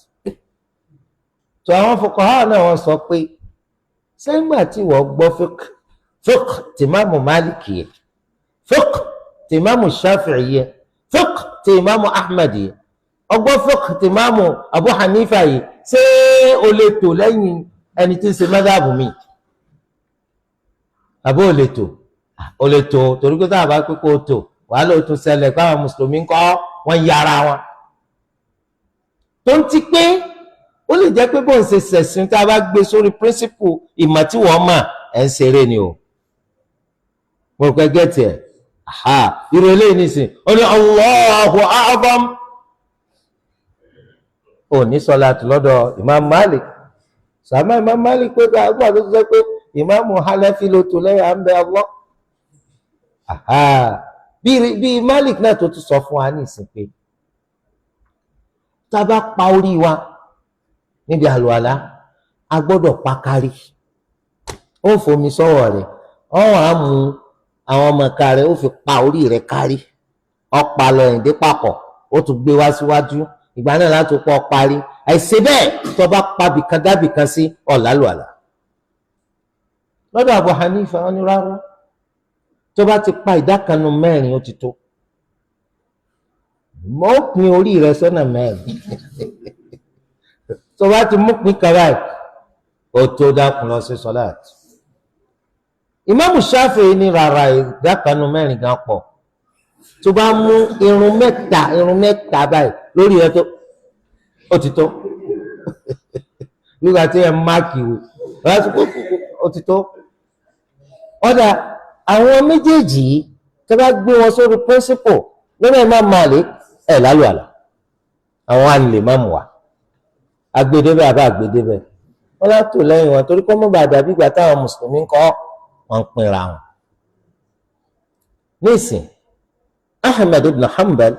Tó àwọn fuqaha náà wọ́n sọ pé Sẹ́yìngbà tí wọ́n gbọ́ fiqh tìmáàmù Málìkì yẹ, fiqh tìmáàmù Shafi'i yẹ, fiqh tìmáàmù Ahmad yẹ, ọgbọ́n fiqh tìmáàmù Abu Hanifa yìí, ṣé o lè tò lẹ́yìn ẹni tí ń ṣe madhabu mi? Àbó o lè tò? O lè tò, torí pé táwọn bá pé kó o tò, wàhálà ó tún ṣẹlẹ̀ káwọn mùsùlùmí ń kọ́ wọ́n yára wọn. Tó ń ti pé ó lè jẹ́ pé bóun ṣe ṣẹ̀sìn tá a bá gbé sórí píríncípù ìmọ̀ tí wọ́n mọ̀ ẹ̀ ń ṣeré ni o. Mo rò pé gẹ́tì ẹ̀ irú eléyìí nìsín, ó ní Allahu a'zam. Ò ní sọlá tó lọ́dọ̀ Imam Malik. Sàmà Imam Malik pé ká àgbà tó sọ pé Imam Hanafi ló tó lẹ́yìn à ń bẹ Allah. Bí Malik náà tó tún sọ fún wa ní ìsìn pé tá a bá pa orí wa níbi àlùwàlá, a gbọ́dọ̀ pa kárí. Ó fomi sọ́wọ́ rẹ̀, ó wàá mú àwọn ọmọ ìka rẹ̀, ó fi pa orí rẹ̀ kárí. Ó pa lọ ẹ̀yìn dé papọ̀, ó tún gbé wá síwájú. Ìgbà náà láti pọ̀ parí. Àìṣe bẹ́ẹ̀, tó bá pa bìkan dábìkan sí, ọ̀làlùwàlá. Lọ́dọ̀ Abu Hanifa, wọn ní rárá, tó bá ti pa ìdá kan nínú mẹ́rin, ó ti tó. Mọ́ ó pín orí rẹ̀ sọ́nà mẹ́rin, tó bá ti mú pín kan báyìí, ó tó dákun lọ sí sọláàtì. Ìmáàmù Ṣáfi'í ní rárá, ìdá kan nínú mẹ́rin gan pọ̀. Tó bá mú irun mẹ́ta, irun mẹ́ta báyìí lórí rẹ̀, tó ó ti tó. Nígbà tí ẹ máàkì wò, ó ti tó. Ọ̀dà àwọn méjèèjì yìí, tó bá gbé wọn sórí principle lórí Imam Malik, ẹ̀ lálùwàlà, àwọn àlè má mú wa agbedebẹ àbá agbedebẹ wọn látò lẹ́yìn wọn, torí kọ́ mọ́ bá dàbí ìgbà táwọn mùsùlùmí ń kọ́ wọn ń pinra wọn. Nísìn, Ahmed ibn Hanbal,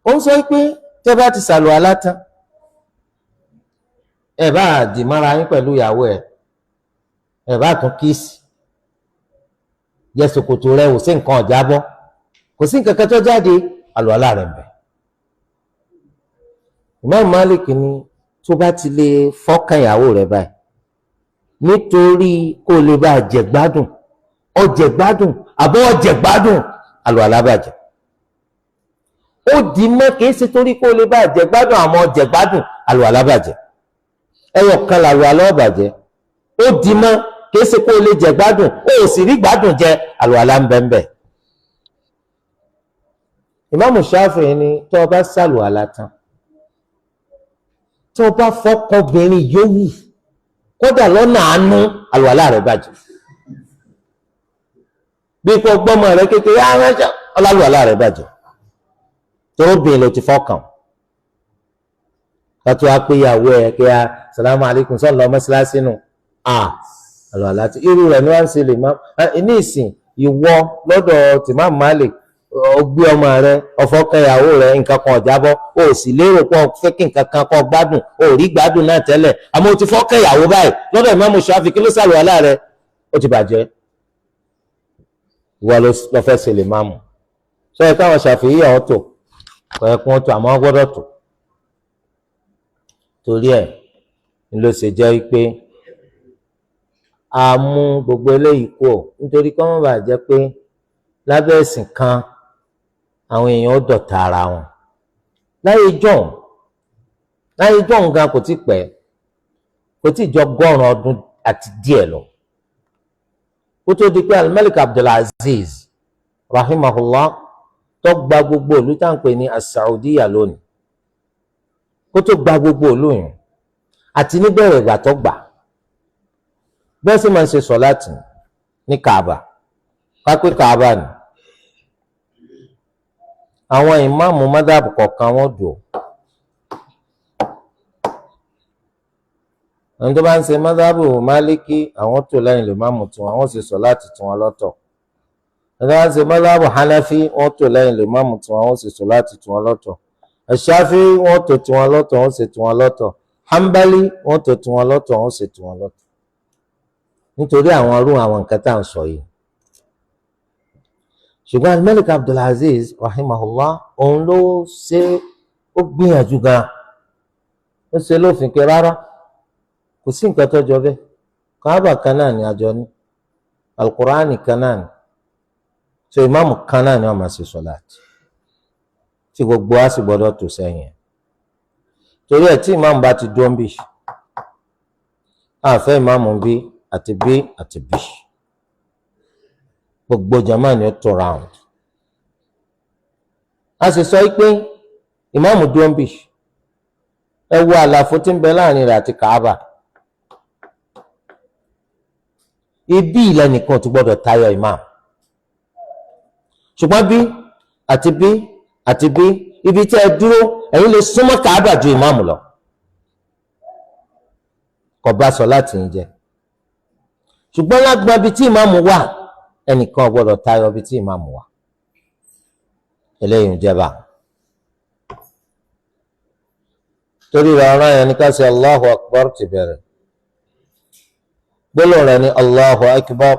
ó ń sọ pé tẹ́ bá ti sàlùwàlá tán, ẹ bá dì mọ́ra yín pẹ̀lú ìyàwó ẹ̀, ẹ bá tún kiss, yẹ ṣòkòtò rẹ ò sí nǹkan ọ̀já bọ́, kò sí nǹkan kan tó jáde, àlùwàlá rẹ̀ ń bẹ. Imam Malik ní tó bá ti lè fọ́kàn ìyàwó rẹ̀ báyìí, nítorí kó lè bá jẹ gbádùn, ọjẹ gbádùn àbọ̀ ọjẹ gbádùn, àlùwàlá bàjẹ́. Ó di mọ́, kìí ṣe torí kó lè bá jẹ gbádùn, àmọ́ ọjẹ gbádùn, àlùwàlá bàjẹ́. Ẹyọ kan làlùwàlá ó bàjẹ́. Ó di mọ́, kìí ṣe kó lè jẹ gbádùn, ó sì rí gbádùn jẹ, àlùwàlá ń bẹ́ẹ̀ bẹ́ẹ̀. Ìmáàmù Ṣáfi'í ni tó o bá sàlùwàlá tán, tó o bá fọkànbìnrin yòówù, kódà lọ́nà àánú, àlùwàlá rẹ̀ bàjẹ́. Bí kò gbọ́mọ rẹ̀ kékeré aránṣẹ́, ọlálùwàlá rẹ̀ bàjẹ́, torobìnrin ló ti fọkàn. Kátó wá pé ìyàwó ẹ̀ kí a salamu alaykum sọ̀lọ́ mọ́sálásí nù à àlùwàlá tí irú rẹ̀ ni wọ́n ń ṣe lè má ní ìsìn. Ìwọ lọ́dọ̀ tìmáàmù Malik, ó gbé ọmọ rẹ, ọfọkàn ìyàwó rẹ, nǹkan kan ọ̀jábọ́, o sì lérò pé ọ fẹ́ kí nǹkan kan kọ́ gbádùn, o rí gbádùn náà tẹ́lẹ̀, àmọ́ o ti fọ́kàn ìyàwó báyìí. Lọ́dọ̀ Ìmáàmù Ṣáfì, kí ló sàlùwàlá rẹ? Ó ti bàjẹ́. Ìwọ lọ fẹ́ ṣe lè máàmù sọ yẹ káwọn ṣàfihàn ọ̀ tó kọ̀ ẹ̀ kún tó, àmọ́ wọ́n gbọ́dọ̀ tó. Torí ẹ̀ ń ló ṣe jẹ́ pé a mú gbogbo eléyìí kú ò, nítorí kọ́ mọ́ bàa jẹ́ pé lábẹ́ ẹ̀sìn kan, àwọn èèyàn ó dọ̀tá ara wọn. Láyé jọ̀hún, láyé jọ̀hún gan, kò tí pẹ́, kò tí jọ ọgọ́rùn ọdún àti díẹ̀ lọ kó tó di pé Al-Malik Abdulaziz rahimahullah tó gba gbogbo ìlú tá à ń pè ní As-Saudiya lónìí, kó tó gba gbogbo ìlú yìí àti níbẹ̀rẹ̀ ìgbà tó gbà, bẹ́ẹ̀ sì máa ń ṣe sọ̀láàtì ní Kaaba. Kápẹ́ Kaaba ni àwọn ìmáàmù mádàbù kọ̀ọ̀kan wọ́n dùn. Àwọn tó bá ń ṣe mádàbù Máálíkì, àwọn tó lẹ́yìn lè máàmù tiwọn, àwọn sì sọ̀láàtì tiwọn lọ́tọ̀. Àwọn tó bá ń ṣe mádàbù Hanafi, wọ́n tó lẹ́yìn lè máàmù tiwọn, àwọn sì sọ̀láàtì tiwọn lọ́tọ̀. Ṣáfì, wọ́n tó tiwọn lọ́tọ̀, wọ́n sì tiwọn lọ́tọ̀. Hanbali, wọ́n tó tiwọn lọ́tọ̀, wọ́n sì tiwọn lọ́tọ̀. Nítorí àwọn irú àwọn nǹkan tá à ń sọ yìí. Ṣùgbọ́n Al-Malik Abdulaziz rahimahullah, òun ló ṣe, ó gbìyànjú gan, ó ṣe lófin pé rárá, kò sí nǹkan tó jọ bẹ́ẹ̀. Káàbà kan náà ni àjọ ní, alukur'ani kan náà ni, so ìmáàmù kan náà ni wọ́n máa ṣe sọ̀láàtì tí gbogbo wa sì gbọ́dọ̀ tò sẹ́yìn ẹ̀. Torí ẹ̀ tí ìmáàmù bá ti dúró ń bì, àfẹ́ ìmáàmù ń bí àti bí àti bí, gbogbo jama ni ó tó round. A sì sọ pé ìmáàmù dúró ń bì, ẹ wo àlàfo tí ń bẹ láàrin rẹ̀ àti Kàábà, ibi ilẹ̀ nìkan ti gbọ́dọ̀ tayọ ìmáàmù. Ṣùgbọ́n bí àti bí àti bí ibi tí ẹ dúró, ẹ̀yin lè súnmọ́ Kàábà ju ìmáàmù lọ. Kò bá sọ láti ń jẹ. Ṣùgbọ́n lágbọ́n ibi tí ìmáàmù wà, ẹnìkan gbọ́dọ̀ tayọ ibi tí ìmáàmù wà. Eléyìí ń jẹba. Torí rẹ̀ ọ̀ràn yẹn ní ká ṣe Allahu Akbar ti bẹ̀rẹ̀. Gbólóhùn rẹ̀ ní Allahu Akbar.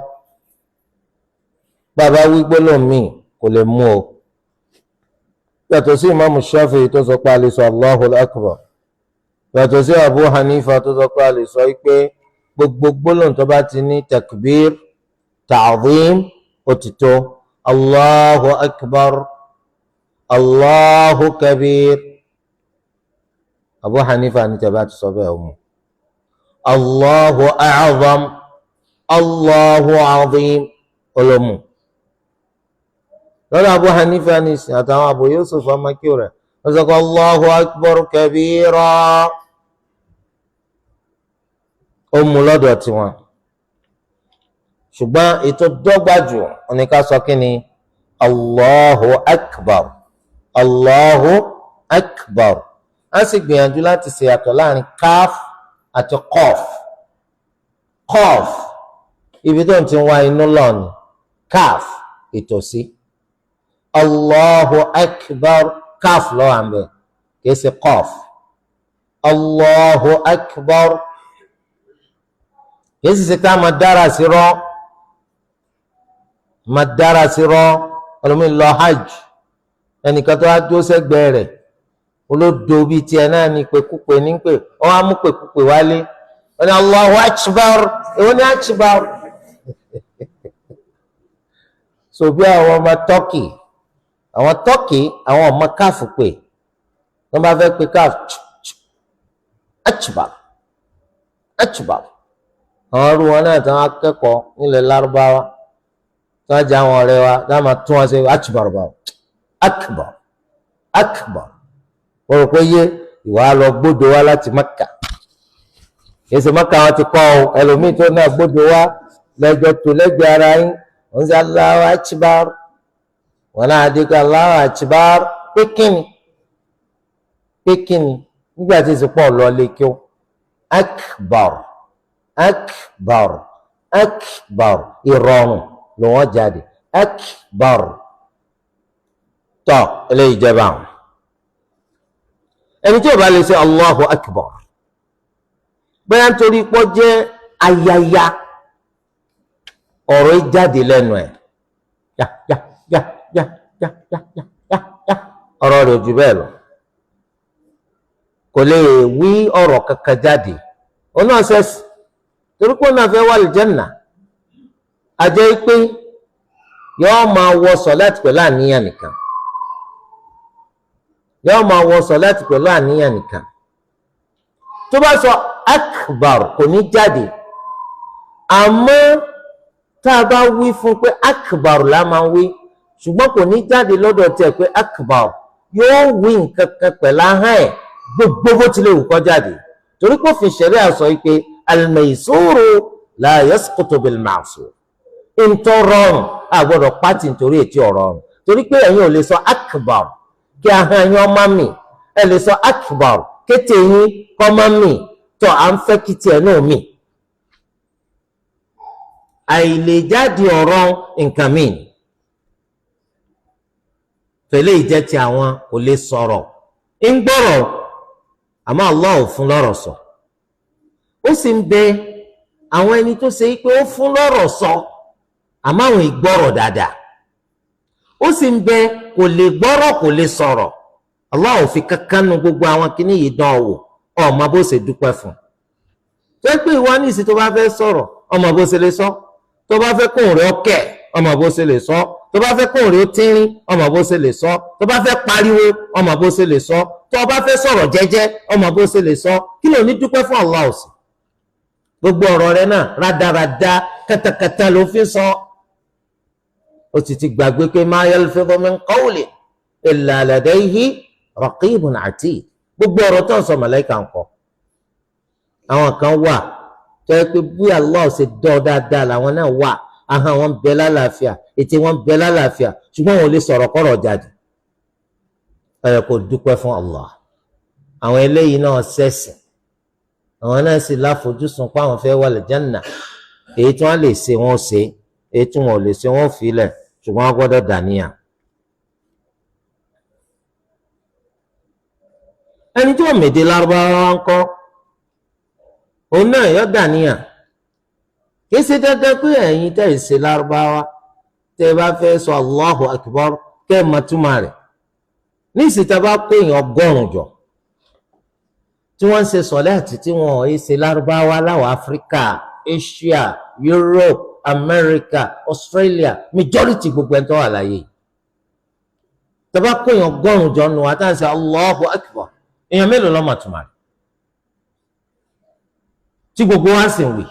Bàbá wí gbólóhùn míì kò lè mú o. Yàtọ̀ sí ìmáàmù Shafi'i tó sọ pé a lè sọ Allahu Akbar. Yàtọ̀ sí Abu Hanifa tó sọ pé a lè sọ pé gbogbo gbólóhùn tó bá ti ní takbir, ta'zim, ó ti tó. Allahu Akbar, Allahu Kabir. Abu Hanifa ní tẹ́ bá ti sọ bẹ́ẹ̀ o mú. Allahu A'zam, Allahu Azim, olómù. Lọ́dọ̀ Abu Hanifa ní ìsìn àtàwọn Abu Yusuf ọmọkí rẹ̀ wọ́n sọ pé Allahu Akbar kabira, ó mú lọ́dọ̀ tiwọn. Ṣùgbọ́n ètò dọ́gba jù ní ká sọ kí ni Allahu Akbar, Allahu Akbar. A sì gbìyànjú láti ṣe yàtọ̀ láàrin káf àti kọf. Kọf ibi tó ń ti wá inú lọ́ọ̀nì, káf ìtòsí. Allahu Akbar, káf lọ́wọ́ àmì kìí ṣe kọf. Allahu Akbar kìí sì ṣe ká máa dára sí rọ́, máa dára sí rọ́. Ọlọ́mí lọ hajj, ẹnìkan tó wá dúró sẹ́gbẹ̀ẹ́ rẹ̀ olódo bíi tiẹ̀ náà ní pèkúpè ní pè wọ́n á mú pèkúpè wálé, wọ́n ní Allahu Akbar, èwo ní Akbar? So bí àwọn ọmọ Tọ́kì, àwọn Tọ́kì àwọn ọmọ káfù pè, wọ́n bá fẹ́ pe káfù Akbar, Akbar. Àwọn ọrú wọn náà tí wọ́n akẹ́kọ̀ọ́ nílẹ̀ Lárúbáwá tí wọ́n jẹ́ àwọn ọ̀rẹ́ wa tí wọ́n máa tún wọn ṣe Akbar báwo, Akbar, Akbar. Wọ́n rò pé yé ìwà lọ gbódo wá láti Mẹ́kà. Èsì Mẹ́kà wọn ti kọ́ ọ, ẹlòmíì tó náà gbódo wá lẹ́jọ́ tó lẹ́gbẹ̀ẹ́ ara yín, wọ́n sọ Allahu Akbar, wọn náà dé kó Allahu Akbar pé kíni, pé kíni nígbà tí ìsìnkú ọ̀lọ́ lè kí ó. Akbar, Akbar, Akbar, ìrọ̀rùn ló wọ́n jáde. Akbar. Tọ́ eléyìí jẹba àwọn. Ẹni tí ó bá lè ṣe Allahu Akbar, bóyá nítorí pọ́ jẹ́ ayaya, ọ̀rọ̀ jáde lẹ́nu ẹ̀, yá yá yá yá yá yá yá yá, ọ̀rọ̀ rẹ̀ jù bẹ́ẹ̀ lọ, kò lè wí ọ̀rọ̀ kankan jáde. Òun náà ṣẹ̀ṣì torí pé òun náà fẹ́ wà lìjẹ́nà, àjẹ́ pé yọ́ọ́ máa wọ sọ̀láàtì pẹ̀lú àníyàn nìkan, yóò máa wọ sọláàtì pẹ̀lú àníyàn nìkan. Tó bá sọ akbar kò ní jáde, àmọ́ tá a bá wí fún pé akbar la máa wí, ṣùgbọ́n kò ní jáde lọ́dọ̀ tiẹ̀ pé akbar, yóò wí nǹkan kan pẹ̀lú ahọ́n ẹ̀ gbogbo bó tilẹ̀ wù kó jáde. Torí kò fi ṣẹ̀ríà sọ pé al-maysūru lā yasqutu bil-ma'sūr, ntọ́ rọrùn àgbọ̀dọ̀ pátì nítorí ètí ọ̀rọ̀ rọrùn. Torí pé ẹ̀yin ò lè sọ akbar kí ahọ́n yín ọmọ mi, ẹ lè sọ akbar kété yín kọ́ mọ́ mi, tó à ń fẹ́ kí tiẹ̀ náà mi. Àìlèjáde ọ̀rọ̀ nǹkan mi tẹ̀lé ìjẹ́ ti àwọn kò lè sọ̀rọ̀ ń gbọ́rọ̀, àmọ́ Allah ò fún lọ́rọ̀ sọ. Ó sì ń bẹ àwọn ẹni tó ṣe pé ó fún lọ́rọ̀ sọ, àmọ́ àwọn ìgbọ́rọ̀ dáadáa. Ó sì ń bẹ kò lè gbọ́rọ̀ kò lè sọ̀rọ̀. Allah ò fi kankan nu gbogbo àwọn kinní yìí dán wò, ọmọ bó ṣe dúpẹ́ fún un. Tó pé ìwọ ní ìsìn tó bá fẹ́ sọ̀rọ̀, ọmọ bó ṣe lè sọ. Tó bá fẹ́ kóhùn rẹ̀ ọkẹ́, ọmọ bó ṣe lè sọ. Tó bá fẹ́ kóhùn rẹ̀ ó tínrín, ọmọ bó ṣe lè sọ. Tó bá fẹ́ pariwo, ọmọ bó ṣe lè sọ. Tó bá fẹ́ sọ̀rọ̀ jẹ́jẹ́, ọmọ bó ṣe lè sọ. Kí ló ní dúpẹ́ fún Allah sí? Gbogbo ọ̀rọ̀ rẹ̀ náà rádaràda kàtàkàtà ló fi sọ. Ó sì ti gbàgbé pé ma yalfidhu min qawlin illa ladayhi raqibun atid. Gbogbo ọ̀rọ̀ tó ń sọ màláíkà ń kọ. Àwọn kan wà tó yẹ pé bí Allah ṣe dọ́ dáadáa làwọn náà wà, ahọ́n wọn bẹ lálàáfíà, ètè wọn bẹ lálàáfíà, ṣùgbọ́n wọn ò lè sọ̀rọ̀ kọ́rọ̀ jáde. Ó yẹ kó dúpẹ́ fún Allah. Àwọn eléyìí náà ṣẹ̀sìn, àwọn náà sì láfojúsùn pé àwọn fẹ́ wà lẹ́jẹ̀nà. Èyí tí wọ́n lè ṣe wọ́n ṣe, èyí tí wọ́n ò lè ṣe wọ́n fi lẹ̀, ṣùgbọ́n wọ́n gbọ́dọ̀ dàníyàn. Ẹni tí wọ́n mèdè lárúbáwá ń kọ́, òun náà yọ dàníyàn. Kì í ṣe dandan pé ẹ̀yin tẹ́ ẹ̀ ṣe lárúbáwá tẹ́ ẹ bá fẹ́ sọ Allahu Akbar kẹ́ ẹ máa túmọ̀ rẹ̀. Ní ìsìta bá kó èèyàn 100 jọ tí wọ́n ń ṣe sọ̀láàtì tí wọ́n ò ṣe lárúbáwá láwọn Áfíríkà, Asia, Europe, America, Australia, majority gbogbo ẹni tó wà láyé. Tẹ́ bá kó èèyàn 100 jọ nù wá tá à ń ṣe Allahu Akbar, èèyàn mélòó ló máa túmọ̀ rẹ̀? Tí gbogbo wa sì ń wí.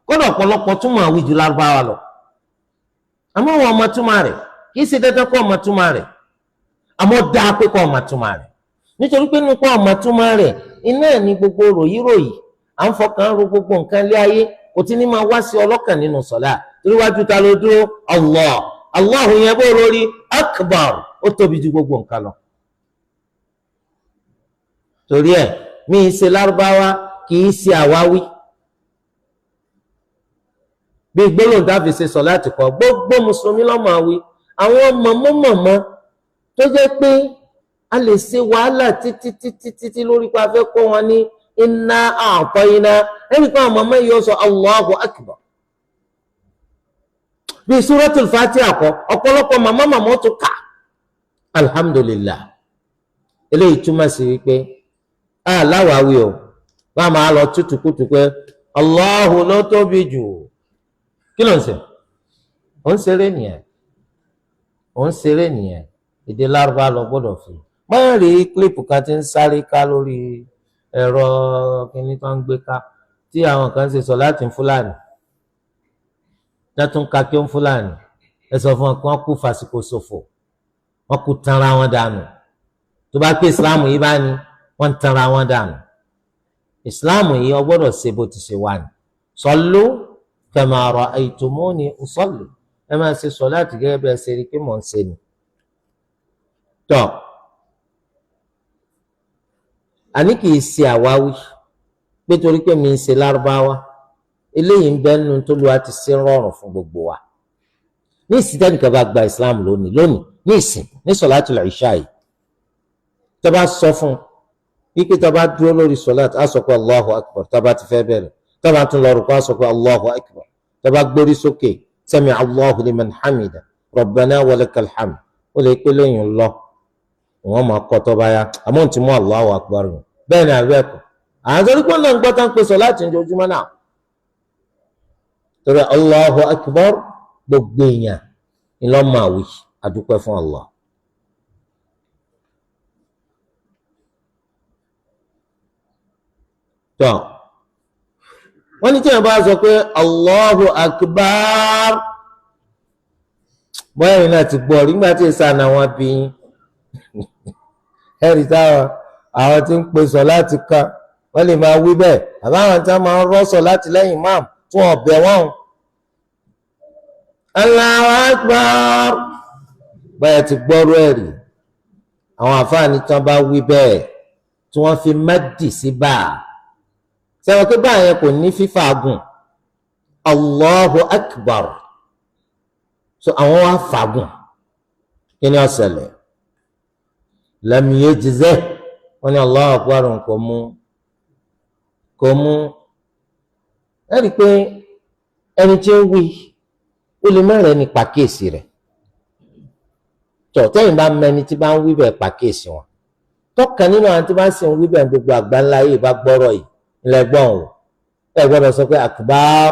Kódà ọ̀pọ̀lọpọ̀ túmọ̀ àwí ju lárúbáwá lọ. Àmọ́ wọn ọmọ túmọ̀ rẹ̀, kì í ṣe dandan kó ọmọ túmọ̀ rẹ̀, àmọ́ dáa pé kó ọmọ túmọ̀ rẹ̀. Nítorí pé nípa ọmọ túmọ̀ rẹ̀, iná ní gbogbo ròyìnròyìn, à ń fọkàn ro gbogbo nǹkan lé ayé, kò tí ní máa wá sí ọlọ́kàn nínú sọ̀lá. Torí wájú ta ló dúró? Allah. Allahu yẹn bó lórí Akbar, ó tóbi ju gbogbo nǹkan lọ. Torí ẹ̀, mi ì ṣe lárúbáwá, kì í ṣe àwáwí. Bí gbólóhùn tá a fi ṣe sọ̀láàtì kọ, gbogbo mùsùlùmí ló máa wí. Àwọn mọ̀mọ́mọ̀mọ́ tó jẹ́ pé a lè ṣe wàhálà títí títí títí lórí pa fẹ́ kó wọn ní inna a'tayna, ẹnì kan mọ̀mọ́ yìí ó sọ Allahu Akbar. Bí Suratul Fatiha kọ, ọ̀pọ̀lọpọ̀ màmá màmá tó kà. Alhamdulillah. Eléyìí túmọ̀ sí wípé aláwàwí o, bá máa lọ tútùkùtù pé Allahu ló tóbi jù. Kí ló ń ṣe? Ó ń ṣeré nìyẹn. Ó ń ṣeré nìyẹn. Èdè lárúbá lọ gbọ́dọ̀ fi. Máa rí kílípù kan tí ń sáré ká lórí ẹ̀rọ kìíní tó ń gbé ká tí àwọn kan ṣe sọ láti Fúlàní. Tẹ́tún ka kí ó ń Fúlàní. Ẹ sọ fún wọn kí wọ́n kú fàsìkò ṣòfò. Wọ́n kú tanra wọn dànù. Tó bá pé Ìsìláàmù yìí bá ní, wọ́n ń tanra wọn dànù. Ìsìláàmù yìí ó gbọ́dọ̀ ṣe bó ti ṣe wà ní. Sallu kama ra'aytumuni usalli. Ẹ máa ṣe sọ̀láàtì gẹ́gẹ́ bí ẹ ṣe rí pé mò ń ṣe ni. Tọ́ àní kì í ṣe àwáwí pé torí pé mi ń ṣe lárúbáwá, eléyìí ń bẹ nínú tó lu àti ṣe rọrùn fún gbogbo wa. Ní ìsìn tẹ́nìkan bá gba Ìsìláàmù lónìí lónìí ní ìsìn ní sọ̀láàtì ìṣá yìí, tó bá sọ fún un wípé tó bá dúró lórí sọ̀láàtì á sọ pé Allahu Akbar, tó bá ti fẹ́ bẹ̀rẹ̀, tó bá tún lọ rùkú á sọ pé Allahu Akbar, tó bá gbórí sókè sami Allahu liman hamida rabbana walakal hamd, ó lè pé lẹ́yìn lọ wọ́n máa kọ́ tó bá yá, àmọ́ tí mú Allahu Akbar nù. Bẹ́ẹ̀ ni àbẹ́ ẹ̀kọ́ àwọn torí pé náà ń gbọ́ tán pé sọ̀láàtì ń jojúmọ́ náà. Torí Allahu Akbar gbogbo èèyàn ńlọ́màwí, àdúpẹ́ fún Allah. Tọ́ wọ́n ní tí wọ́n bá sọ pé Allahu Akbar, bóyá ìrìn náà ti gbọ́ rí nígbà tí èsì àná wọn bí yín. Ẹ̀rí táwọn àwọn tí ń pè sọ láti kan wọ́n lè máa wí bẹ́ẹ̀, àbáwọn tí wọ́n máa ń rọ́ sọ láti lẹ́yìn imam tí wọ́n bẹ̀ wọ́n. Allahu Akbar, bóyá ti gbọ́rú ẹ̀rí àwọn àfáàní tí wọ́n bá wí bẹ́ẹ̀ tí wọ́n fi mẹ́dì sí báà, sẹ́wọ̀n pé báyẹn kò ní fífàgùn Allahu Akbar, so àwọn wá fàgùn, kí ni ó ṣẹlẹ̀? Lam yujzih, wọ́n ní Allahu Akbar kò mú, kò mú. Ẹ rí i pé ẹni tí ń wí ó lè má rẹ̀ ní pàkíyèsí rẹ̀. Tọ̀ tẹ́yìn bá mẹni tí bá ń wí bẹ́ẹ̀ pàkíyèsí wọn. Tọ́kàn nínú àwọn tí bá sì ń wí bẹ́ẹ̀ gbogbo àgbáńlá yìí bá gbọ́rọ̀ yìí ńlẹ̀ gbọ́n o. Ẹ gbọ́dọ̀ sọ pé akbar,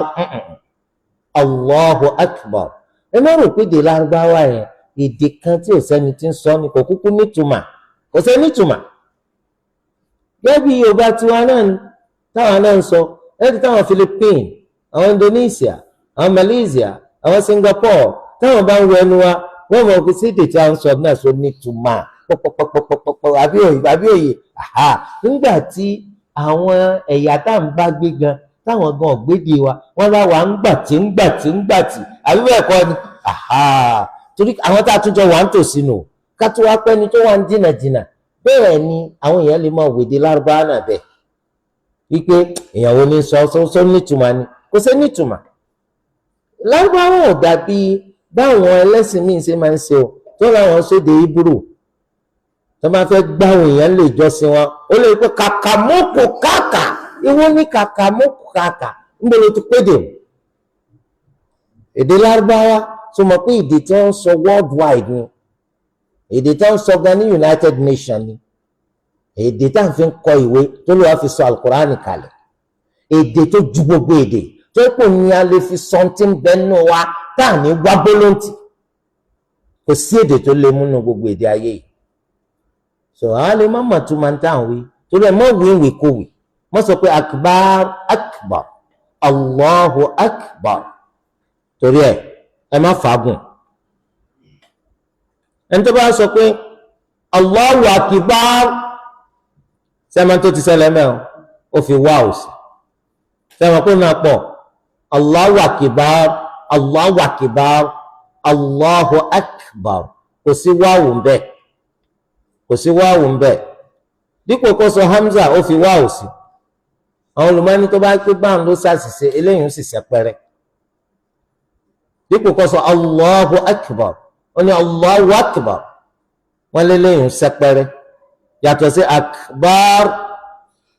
Allahu akbar. Ẹ má rò pé èdè Lárúbáwá yẹn èdè kan tí ò sẹ́ni tí ń sọ ni, kò kúkú nítumà, kò sẹ́ni nítumà. Gẹ́gẹ́ bí Yorùbá tiwa náà ni táwọn náà ń sọ, ẹ ti táwọn Philippines, àwọn Indonesia, àwọn Malaysia, àwọn Singapore, táwọn bá ń wọ ẹnu wa, wọ́n mọ̀ pé sídè tí a ń sọ náà sọ nítumà pọpọpọpọpọ, àbí òye, àbí òye. Nígbà tí àwọn ẹ̀yà tá à ń bá gbé gan, táwọn gan ọ̀gbédè wa, wọ́n bá wà ń gbà tí ń gbà tí ń gbà tí, àbí bẹ́ẹ̀ kọ́ ni? Torí àwọn tá a tún jọ wà ń tòsí nù, ká tó wá pẹ́ni tó wà ń jìnnà jìnnà. Bẹ́ẹ̀ ni àwọn èèyàn lè máa wèdè Lárúbáwá náà bẹ́ẹ̀, wípé ìyàwó ní sọ sọ nítumọ̀ ni, kò sí nítumọ̀. Lárúbáwá ò dàbí báwọn ẹlẹ́sìn míì ṣe máa ń ṣe o, tó láwọn sóde Hebrew tó máa fẹ́ gbáwọn èèyàn lè jọ́sìn wọn, ó lè pé kàkàmókò kàkà, ìwọ ní kàkàmókò kàkà, ń bọ̀ ló ti péde o. Èdè Lárúbáwá tó mọ̀ pé èdè tí wọ́n ń sọ worldwide ni, èdè tí wọ́n ń sọ gan ní United Nations ni, èdè tá à ń fi kọ ìwé tó lè wá fi sọ Alukur'ani kalẹ̀, èdè tó ju gbogbo èdè tó pò ní a lè fi sọ tí ń bẹ nínú wa tá à ní wá gbólóǹtì. Kò sí èdè tó lè múnú gbogbo èdè ayé yìí. So àwọn lè má mọ̀ tó máa ń tà ń wí, torí ẹ̀ mọ̀ wí ìwé kò wí, mọ̀ sọ pé akbar akbar, Allahu akbar. Torí ẹ̀ ẹ má fàágùn. Ẹni tó bá sọ pé Allahu akbar, sẹ́mi tó ti ṣẹlẹ̀ mẹ́rin, ó fi wá òsì, sẹ́mi kó náà pọ̀, Allahu akbar, Allahu akbar, Allahu akbar, kò sí wáwù ń bẹ̀, kò sí wáwù ń bẹ̀. Dípò kó sọ hamza, ó fi wáwù sí. Àwọn olùmọ́ni tó bá pé báwọn ló ṣàṣìṣe, eléyìí ń sì ṣẹpẹrẹ. Dípò kó sọ Allahu akbar, ó ní Allahu akbar, wọ́n lé léyìn ń ṣẹpẹrẹ, yàtọ̀ sí akbar,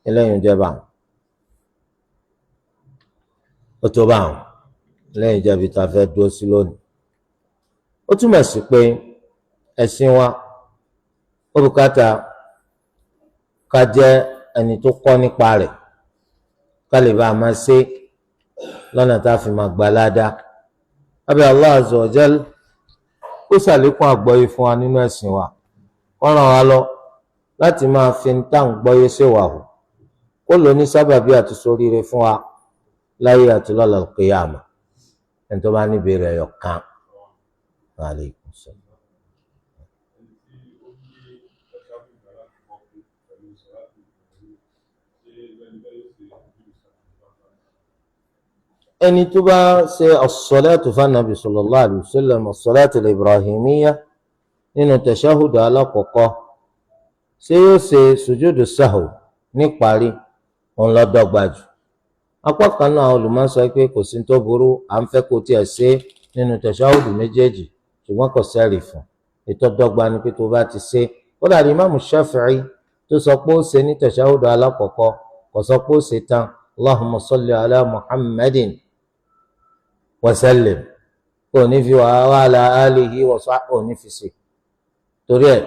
eléyìí ń jẹ́ báwọn. Ó tó báwọn lẹ́yìn jẹ́bi tá a fẹ́ dúró sí lónìí. Ó túmọ̀ sí pé ẹ̀sìn wa ó bùkátà ká jẹ́ ẹni tó kọ́ nípa rẹ̀, ká lè bá a máa ṣe lọ́nà tá a fi máa gbà ládàá. Abẹ́ Allah azza wa jal kó ṣàlékún àgbọ́yé fún wa nínú ẹ̀sìn wa, kó ràn wá lọ láti máa fi ń tà ń gbọ́yé ṣèwà hù, kó lò ní sábàbí àti ṣoríire fún wa láyé àti lọ́la al-qiyāmah. Ẹni tó bá ní ìbéèrè ẹyọ kan. Alaikum salam. Ẹni tí ó ní tashahhud alákọ̀ọ́kọ́ pẹ̀lú sọ̀láàtì ìbráhímíyà, ṣé ẹni bẹ́ẹ̀ yóò ṣe sujudu sahwi? Ẹni tó bá ṣe as-salatu fanabi sallallahu alayhi wa sallam, as-salatu al-ibrahimiyya, nínú tashahhud alákọ̀ọ́kọ́, ṣé yóò ṣe sujudu sahwi níparí? Òun ló dọ́gba jù. Apá kan náà olùmọ̀ sọ pé kò sí tó burú, à ń fẹ́ kó tiẹ̀ ṣe nínú tashahhud méjèèjì, ṣùgbọ́n kò sẹ́rì fún. Ètò dọ́gba ni pé tó bá ti ṣe. Kódà ní Imam Shafi'i tó sọ pé ó ṣe ní tashahhud alákọ̀ọ́kọ́, kò sọ pé ó ṣe tán Allahumma salli ala Muhammadin wa sallim, kò ní fi wa ala alihi wa sahbihi, ò ní fi ṣe. Torí ẹ̀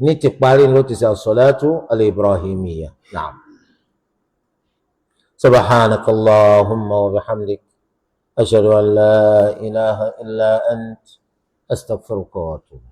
ní ti parí ló ti ṣe as-salatu al-ibrahimiyya. Na'am. Subhanaka Allahumma wa bihamdik, ashhadu an la ilaha illa ant, astaghfiruka wa atubu.